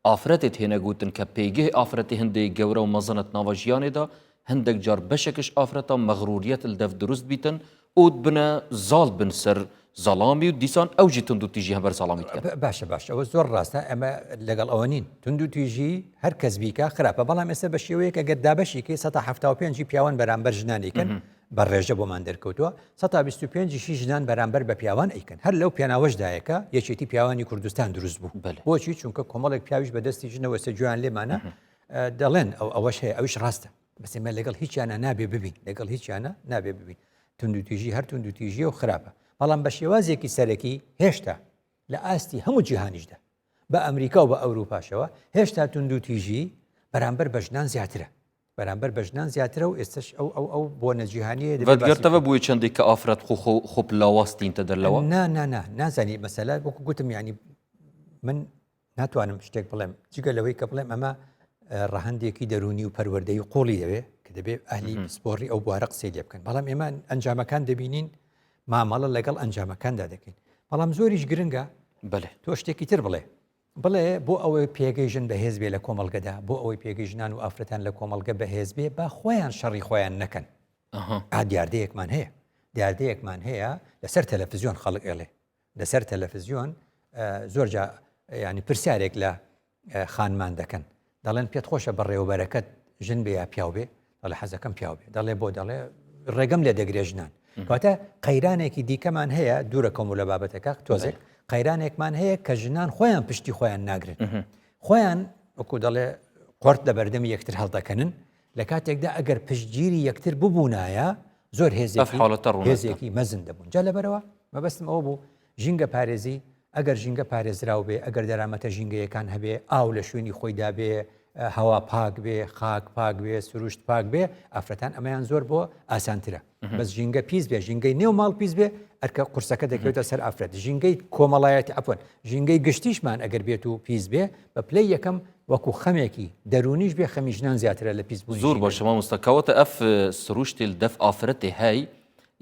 ئافرەتێ تێنە گوتن کە پێگەی ئافرەتێ هندێ گەورە و مەزنە تناڤ ژیانێ دا، هندەک جار بەشەکش ئافرەتا مەغروریەت ال دەڤ دروست بیتن ئوو دبنە زاڵ بن سەر زەڵامی و دیسان ئەو ژی توندوتیژی هەمبەر زەڵامی دکەن. باشە باشە ئەوە زۆر ڕاستە ئەمە لەگەڵ ئەوە نین توندوتیژی هەر کەس بیکا خراپە بەڵام ئێستا بە شێوەیەک ئەگەر دابەشی کەی 175 پیاوان بەرامبەر ژنانی کەن بە ڕێژە بۆمان دەرکەوتووە 125 شی ژنان بەرامبەر بە پیاوان ئەیکەن هەر لەو پێناوەشدایە کە یەکێتی پیاوانی کوردستان دروست بوو بۆچی چونکە کۆمەڵێک پیاویش بەدەستی ژنەوە سە گوێیان لێمانە دەڵێن ئەو ئەوەش هەیە ئەویش ڕاستە بەس ئێمە لەگەڵ هیچیانە نابێ ببین لەگەڵ هیچیانە نابێ ببین توندوتیژی هەر توندوتیژیە و خراپە بەڵام بە شێوازێکی سەرەکی هێشتا لە ئاستی هەموو جیهانیشدا بە ئەمریکا و بە ئەوروپاشەوە هێشتا توندوتیژی بەرامبەر بە ژنان زیاترە بەرامبەر بە ژنان زیاترە و ئێستش ئەو ئەو ئەو بۆنە جیهانیە دەبێت بووی چەندێک کە ئافرەت خۆ خۆ خۆ لاواز تینتە دەرلەوە نا نا نا نازانی مەسەلە وەکو گوتم ینی من ناتوانم شتێک بڵێم جگە لەوەی کە بڵێم ئەمە ڕەهەندێکی دەرونی و پەروەردەی قوڵی دەوێ کە دەبێت ئەهلی پسپۆڕی ئەو بوارە قسەی لێ بکەن بەڵام ئێمە ئەنجامەکان دەبینین مامەڵە لەگەڵ ئەنجامەکاندا دەکەین بەڵام زۆریش گرنگە بەێ تۆ شتێکی تر بڵێ بڵێ بۆ ئەوەی پێگەی ژن بەهێز بێ لە کۆمەڵگەدا بۆ ئەوەی پێگەی ژنان و ئافرەتان لە کۆمەڵگە بەهێز بێ با خۆیان شەڕی خۆیان نەکەن ئا دیاردەیەکمان هەیە دیاردەیەکمان هەیە لەسەر تەلەفزیۆن خەڵک ئێڵێ لەسەر تەلەفزیۆن زۆر جا ینی پرسیارێک لە خانمان دەکەن دەڵێن پێت خۆشە بەڕێوەبەرەکەت ژن بێ یا پیاو بێ دەڵێ حەزەکەم پیاو بێ دەڵێ بۆ دەڵێ ڕێگەم لێ دەگرێ ژنان کەواتە قەیرانێکی دیکەمان هەیە دوورە کۆم و لە بابەتەکە تۆزێک قەیرانێکمان هەیە کە ژنان خۆیان پشتی خۆیان ناگرن خۆیان وەکو دەڵێ قۆرت لە بەردەمی یەکتر هەڵدەکەنن لە کاتێکدا ئەگەر پشتگیری یەکتر ببوونایە زۆر هێزێکی حاڵەتە ڕوو هێزێکی مەزن دەبوون جا لەبەرەوە مەبەستم ئەوە بوو ژینگە پارێزی ئەگەر ژینگە پارێزراو بێ ئەگەر دەرامەتە ژینگەیەکان هەبێ ئاو لە شوێنی خۆیدا بێ هەوا پاک بێ خاک پاک بێ سروشت پاک بێ ئافرەتان ئەمەیان زۆر بۆ ئاسانترە بەس ژینگە پیس بێ ژینگەی نێو ماڵ پیس بێ ئەرکە قورسەکە دەکەوێتە سەر ئافرەت ژینگەی کۆمەڵایەتی عەفوەن ژینگەی گشتیشمان ئەگەر بێت و پیس بێ بە پلەی یەکەم وەکو خەمێکی دەروونیش بێ خەمی ژنان زیاترە لە پیسبوونی زۆر ژینگە. باشە مامۆستا کەواتە ئەف سروشتی دەف ئافرەتێ هەی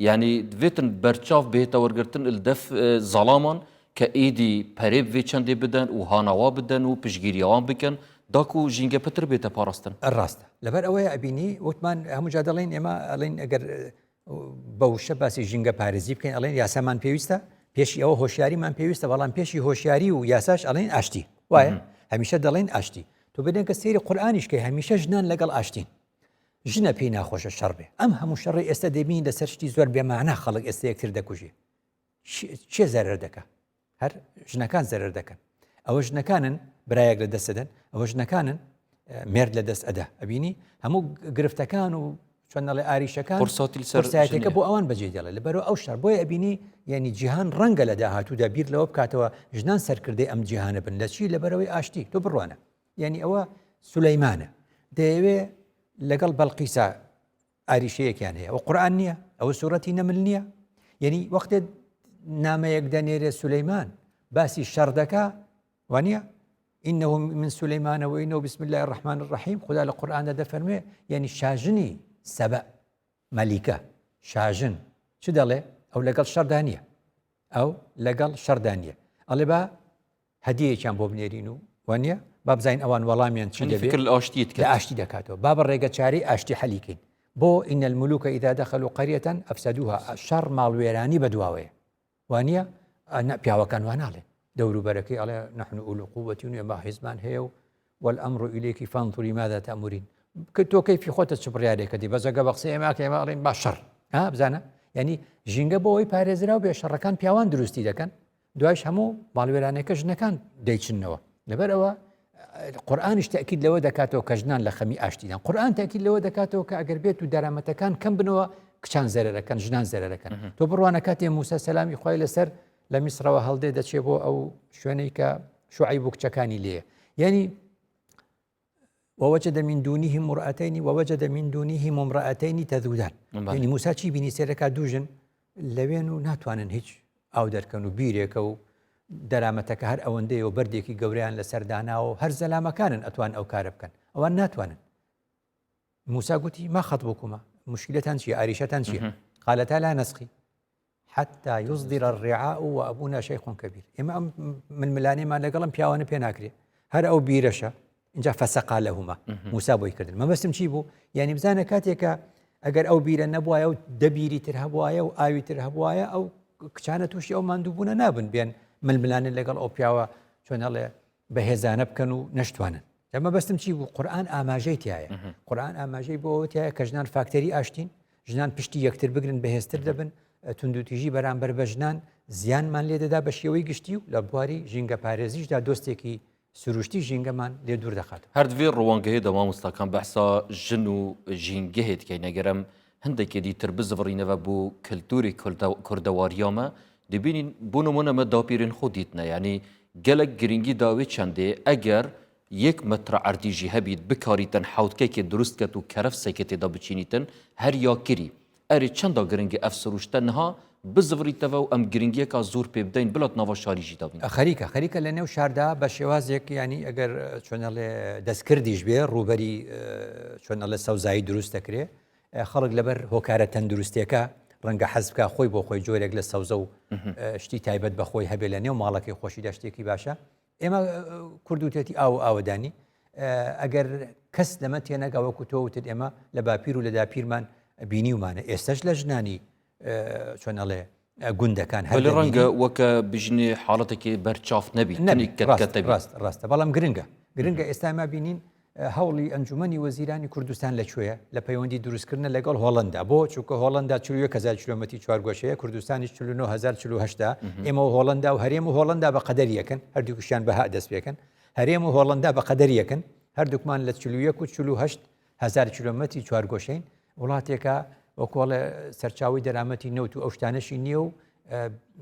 یعنی دڤێتن بەرچاو بێتە وەرگرتن دەف زەڵامان کە ئیدی پەرێ بێ چەندێ بدەن و هاناوا بدەن و پشتگیریاوان بکەن داکو ژینگە پتر بێتە پاراستن. ڕاستە لەبەر ئەوەیە ئەبینی وتمان هەموو جا دەڵێین ئێمە ئەڵێین ئەگەر بە وشە باسی ژینگە پارێزی بکەین ئەڵێن یاسامان پێویستە پێشی ئەوە هۆشیاریمان پێویستە بەڵام پێشی هۆشیاری و یاساش ئەڵێن ئاشتی وایە هەمیشە دەڵێن ئاشتی تۆ بدەن کە سەیری قورئانیش کەی هەمیشە ژنان لەگەڵ ئاشتین ژنە پێی ناخۆشە شەڕ بێ ئەم هەموو شەڕی ئێستا دەبین لەسەر شتی زۆر بێمانە خەڵک ئێستا یەکتر دەکوژێ چێ زەرەر دەکا هەر ژنەکان زەرەر دەکەن ئەوە ژنەکانن برایەک لە دەست دەدەن ئەوە ژنەکانن مێرد لە دەست ئەدا ئەبینی هەموو گرفتەکان و چۆن نەڵێ ئاریشەکان قورسایەتەکە بۆ ئەوان بەجێ دێڵێ لەبەرەوە ئەو شەر بۆیە ئەبینی یعنی جیهان ڕەنگە لە داهاتوودا بیر لەوە بکاتەوە ژنان سەرکردەی ئەم جیهانە بن لە چی لەبەرەوەی ئاشتی تۆ بڕوانە یعنی ئەوە سولەیمانە دەیەوێ لەگەڵ بەڵقیسا ئاریشەیەکیان هەیە ئەوە قورئان نییە ئەوە سوورەتی نەمل نییە یعنی وەختێ نامەیەک دەنێرێ سولەیمان باسی شەڕ دەکا وانە إنه من سليمان وإنه بسم الله الرحمن الرحيم خدا لە قورئاندا دەفەرموێ یعنی شاژنی سەبە مەلیکە شاژن چ دەڵێ ئەو لەگەڵ شەردا نییە ئەو لەگەڵ شەردا نییە ئەڵێ با هەدیەیەکیان بۆ بنێرین و وانە با بزانین ئەوان وەڵامیان چی دەبێت فکر لە ئاشتی لە ئاشتی دەکاتەوە با بە ڕێگە چارەی ئاشتی حەلی کەین بۆ إن الملوك إذا دخلوا قرية أفسدوها شەڕ ماڵوێرانی بەدواوەیە وانە پیاوەکان واناڵێن دەوروبەرەکەی ئەڵێ نحن أولو قوة و ئێمە هێزمان هەیە و والأمر إليك فانظري ماذا تأمرين کە تۆ کەیفی خۆتە چ بڕیارێکە دی بەس ئەگە بە قسەی ئێمە کە ئێمە ئەڵێن با شەڕ ها بزانە یعنی ژینگە بۆ ئەوەی پارێزراو بێ شەڕەکان پیاوان دروستی دەکەن دوایش هەموو ماڵوێرانەکە ژنەکان دەیچنەوە لەبەر ئەوە قورآانیش تاکید لەوە دەکاتەوە کە ژنان لە خەمی ئاشتیدان قورآان تاکید لەوە دەکاتەوە کە ئەگەر بێت و دەرامەتەکان کەم بنەوە کچان زەرەکەن ژنان زەرەکەن تۆ بڕوانە کاتێ موسا سەلامی خی لەسەر لە میسرەوە هەڵدێ دەچێ بۆ ئەو شوێنەی کە شوعی بوو کچەکانی لێ یعنی ووجد من دونهم امرأتين ووجد من دونهم امرأتين تذودان یعنی موسا چی بینی سێرەکە دوو ژن لەوێن و ناتوانن هیچ ئاو دەرکەن و بیرێکە و دەرامەتەکە هەر ئەوەندەیە و بەردێکی گەوریان لەسەر داناوە و هەر زەلامەکانن ئەتوان ئەو کارە بکەن ئەوان ناتوانن موسا گوتی ما خطبكما مشکلتان چیە ئاریشەتان چیە قالتا لا نسقي حتى يصدر الرعاء وأبونا شيخ كبير ئێمە ئەم ململانێمان لەگەڵم پیاوانە پێ ناکرێ. هەر ئەو بیرەشە اینجا فسقا لهما موسا بۆی کردن مەبەستم چی بوو یعنی بزانە کاتێکە ئەگەر ئەو بیرە نەبواە و دەبیری تر هەبواە و ئاوی تر هەبواە ئەو کچانە تووشی ئەو ماندووبوونە نابن بێن ململانێ لەگەڵ ئەو پیاوە چۆنەڵێ بەهێزانە بکەن و نەشتوانن ئەمە بەستم چی بوو قورآن ئاماژەی تایە قورآن ئاماژەی بۆ ئەوە تایە کە ژنان فاکتەری ئاشتین ژنان پشتی یەکتر بگرن بەهێزتر دەبن توندوتیژی بەرامبەر بە ژنان زیانمان لێ دەدا بە شێوەی گشتی و لە بواری ژینگە پارێزیشدا دۆستێکی سروشتی ژینگەمان لێ دوور دەخاتەوە. هەر دوێ ڕوانگەێ دە مامۆستاکان بەحسا ژن و ژینگەێ دکەین ئەگەر ئەم هندێکێ دیتر بزڤڕینەوە بۆ کلتوری کوردەوارییا مە دبینین بۆ نمونە مە داپیرێن خۆ دیتنە یانی گەلەک گرنگی داوێ چەندێ ئەگەر یەک مەترە عەردی ژی هەبیت بکاریتن حەوتکەکێ دروست کەت و کەرەفسێکێ تێدا بچینیتن هەر یا کری ئەرێ چەندا گرنگە ئەف سروشتە نها بزڤریتەڤە و ئەم گرنگیەکا زۆر پێ بدەین بلات ناڤا شاری ژی دابین. خەریکە خەریکە لە نێو شاردا بە شێوازێک یانی ئەگەر چۆنەڵێ دەستکردیش بێ ڕووبەری چۆنەڵێ سەوزایی دروست دەکرێ خەڵک لەبەر هۆکارە تەندروستیەکە ڕەنگە حەز بکا خۆی بۆ خۆی جۆرێک لە سەوزە و شتی تایبەت بە خۆی هەبێ لە نێو ماڵەکەی خۆشیدا شتێکی باشە ئێمە کوردوتێتی ئاو و ئاوەدانی ئەگەر کەس لەمە تێنەگا وەکو تۆ وتت ئێمە لە باپیر و لە داپیرمان بینیومانە ئێستش لە ژنانی چۆن ئەڵێ گوندەکان هەر ڕەنگە وەکە بژنێ حاڵەتێکی بەرچاف نەبی ڕاست ڕاستە بەڵام گرنگە گرنگە ئێستا ما بینین هەوڵی ئەنجومەنی وەزیرانی کوردستان لە کوێیە؟ لە پەیوەندی دروستکردنە لەگەڵ هۆڵەندا. بۆ؟ چونکە هۆڵەندا 41 هەزار کیلۆمەتری چوارگۆشەیە، کوردستانیش 49 هەزار 48 ە. ئێمە و هۆڵەندا و هەرێم و هۆڵەندا بە قەدەر یەکن، هەردووکیشیان بە هاء دەست پێکەن. هەرێم و هۆڵەندا بە قەدەر یەکن، هەردووکمان لە 41 و 48 هەزار کیلۆمەتری چوارگۆشەین. وڵاتێکە وەکو ئەڵێ سەرچاوەی دەرامەتی نەوت و ئەو شتانەشی نییە و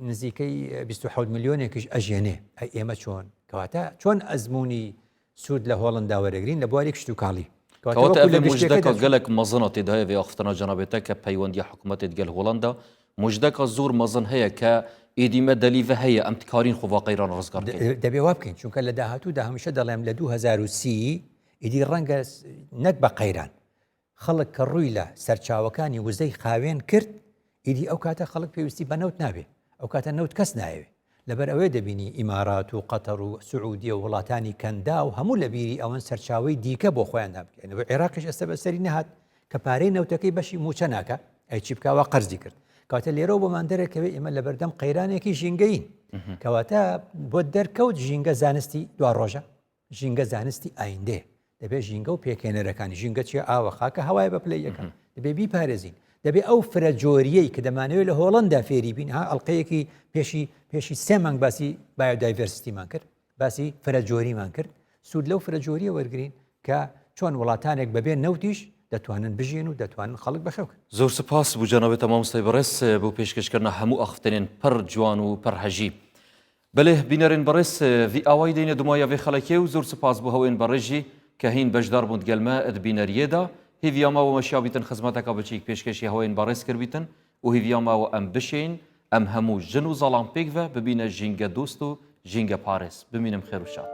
نزیکەی 27 ملیۆنێکیش ئەژێنێ. ئەی ئێمە چۆن؟ کەواتە چۆن ئەزموونی سوود لە هۆڵندا وەرەگرین لە بواری کشتوکاڵی. کەواتە ئەڤ مژدەکا گەلەک مەزنە تێدایە ڤێ ئاخفتنا جەنابێ تە کە پەیوەندیە حکومەتێ دگەل هۆڵندا مژدەکا زۆر مەزن هەیە کە ئیدی مە دەلیڤە هەیە ئەم تکارین خۆ ڤا قەیران ڕزگار کەین. دەبێ وا بکەین چونکە لە داهاتوودا هەمیشە دەڵێم لە 2030 ئیدی ڕەنگە نەک بە قەیران خەڵک کە ڕووی لە سەرچاوەکانی وزەی خاوێن کرد، ئیدی ئەو کاتە خەڵک پێویستی بە نەوت نابێ، ئەو کاتە نەوت کەس نایەوێ. لەبەر ئەوەیە دەبینی ئیمارات و قەتەر و سعودیە و وڵاتانی کەنداو هەموو لە بیری ئەوەن سەرچاوەی دیکە بۆ خۆیان دابکەن. عێراقیش ئێستا بەسەری نەهات کە پارەی نەوتەکەی بەشی مووچە ناکا، ئەی چی بکا وا قەرزی کرد. کەواتە لێرەوە بۆمان دەرەکەوێ ئێمە لەبەردەم قەیرانێکی ژینگەیین. کەواتە بۆت دەرکەوت ژینگە زانستی دواڕۆژە. ژینگە زانستی ئایندەیە دەبێت ژینگە و پێکهێنەرەکانی ژینگە چیە ئاوە خاکە هەوایە بە پلەی یەکەم دەبێ بیپارێزین دەبێ ئەو فرە جۆریەی کە دەمانەوێت لە هۆڵندا فێری بین ها ئەڵلقەیەکی پێشی پێشی سێ مانگ باسی biodiversity مان کرد باسی فرە جۆریمان کرد سوود لەو فرە جۆریە وەرگین کە چۆن وڵاتانێک بەبێ نەوتیش دەتوانن بژین و دەتوانن خەڵک بەخێوکەن. زۆر سپاس بو جەنابت مامۆستای بەڕێز بۆ پێشکەشکردنا هەموو ئاخفتنێن پڕ جوان و پڕ هەژی. بەلێ بینەرێن بەڕێز ڤی ئاوای دێینە دومایا ڤێ خەلەکێ و زۆر سپاس بۆ هەوێن بەڕێز ژی کە هین بەشدار بوون دگەل مە ئد بینەریێ دا هیڤیا مە وە مەشیا بیتن خزمەتەکا بچیک پێشکەشی هەوێن بەڕێز کربیتن و هیڤیا مە وە ئەم بشێین ئەم هەموو ژن و زەڵام پێکڤە ببینە ژینگە دۆست و ژینگە پارێز بمینم خێر و شاد.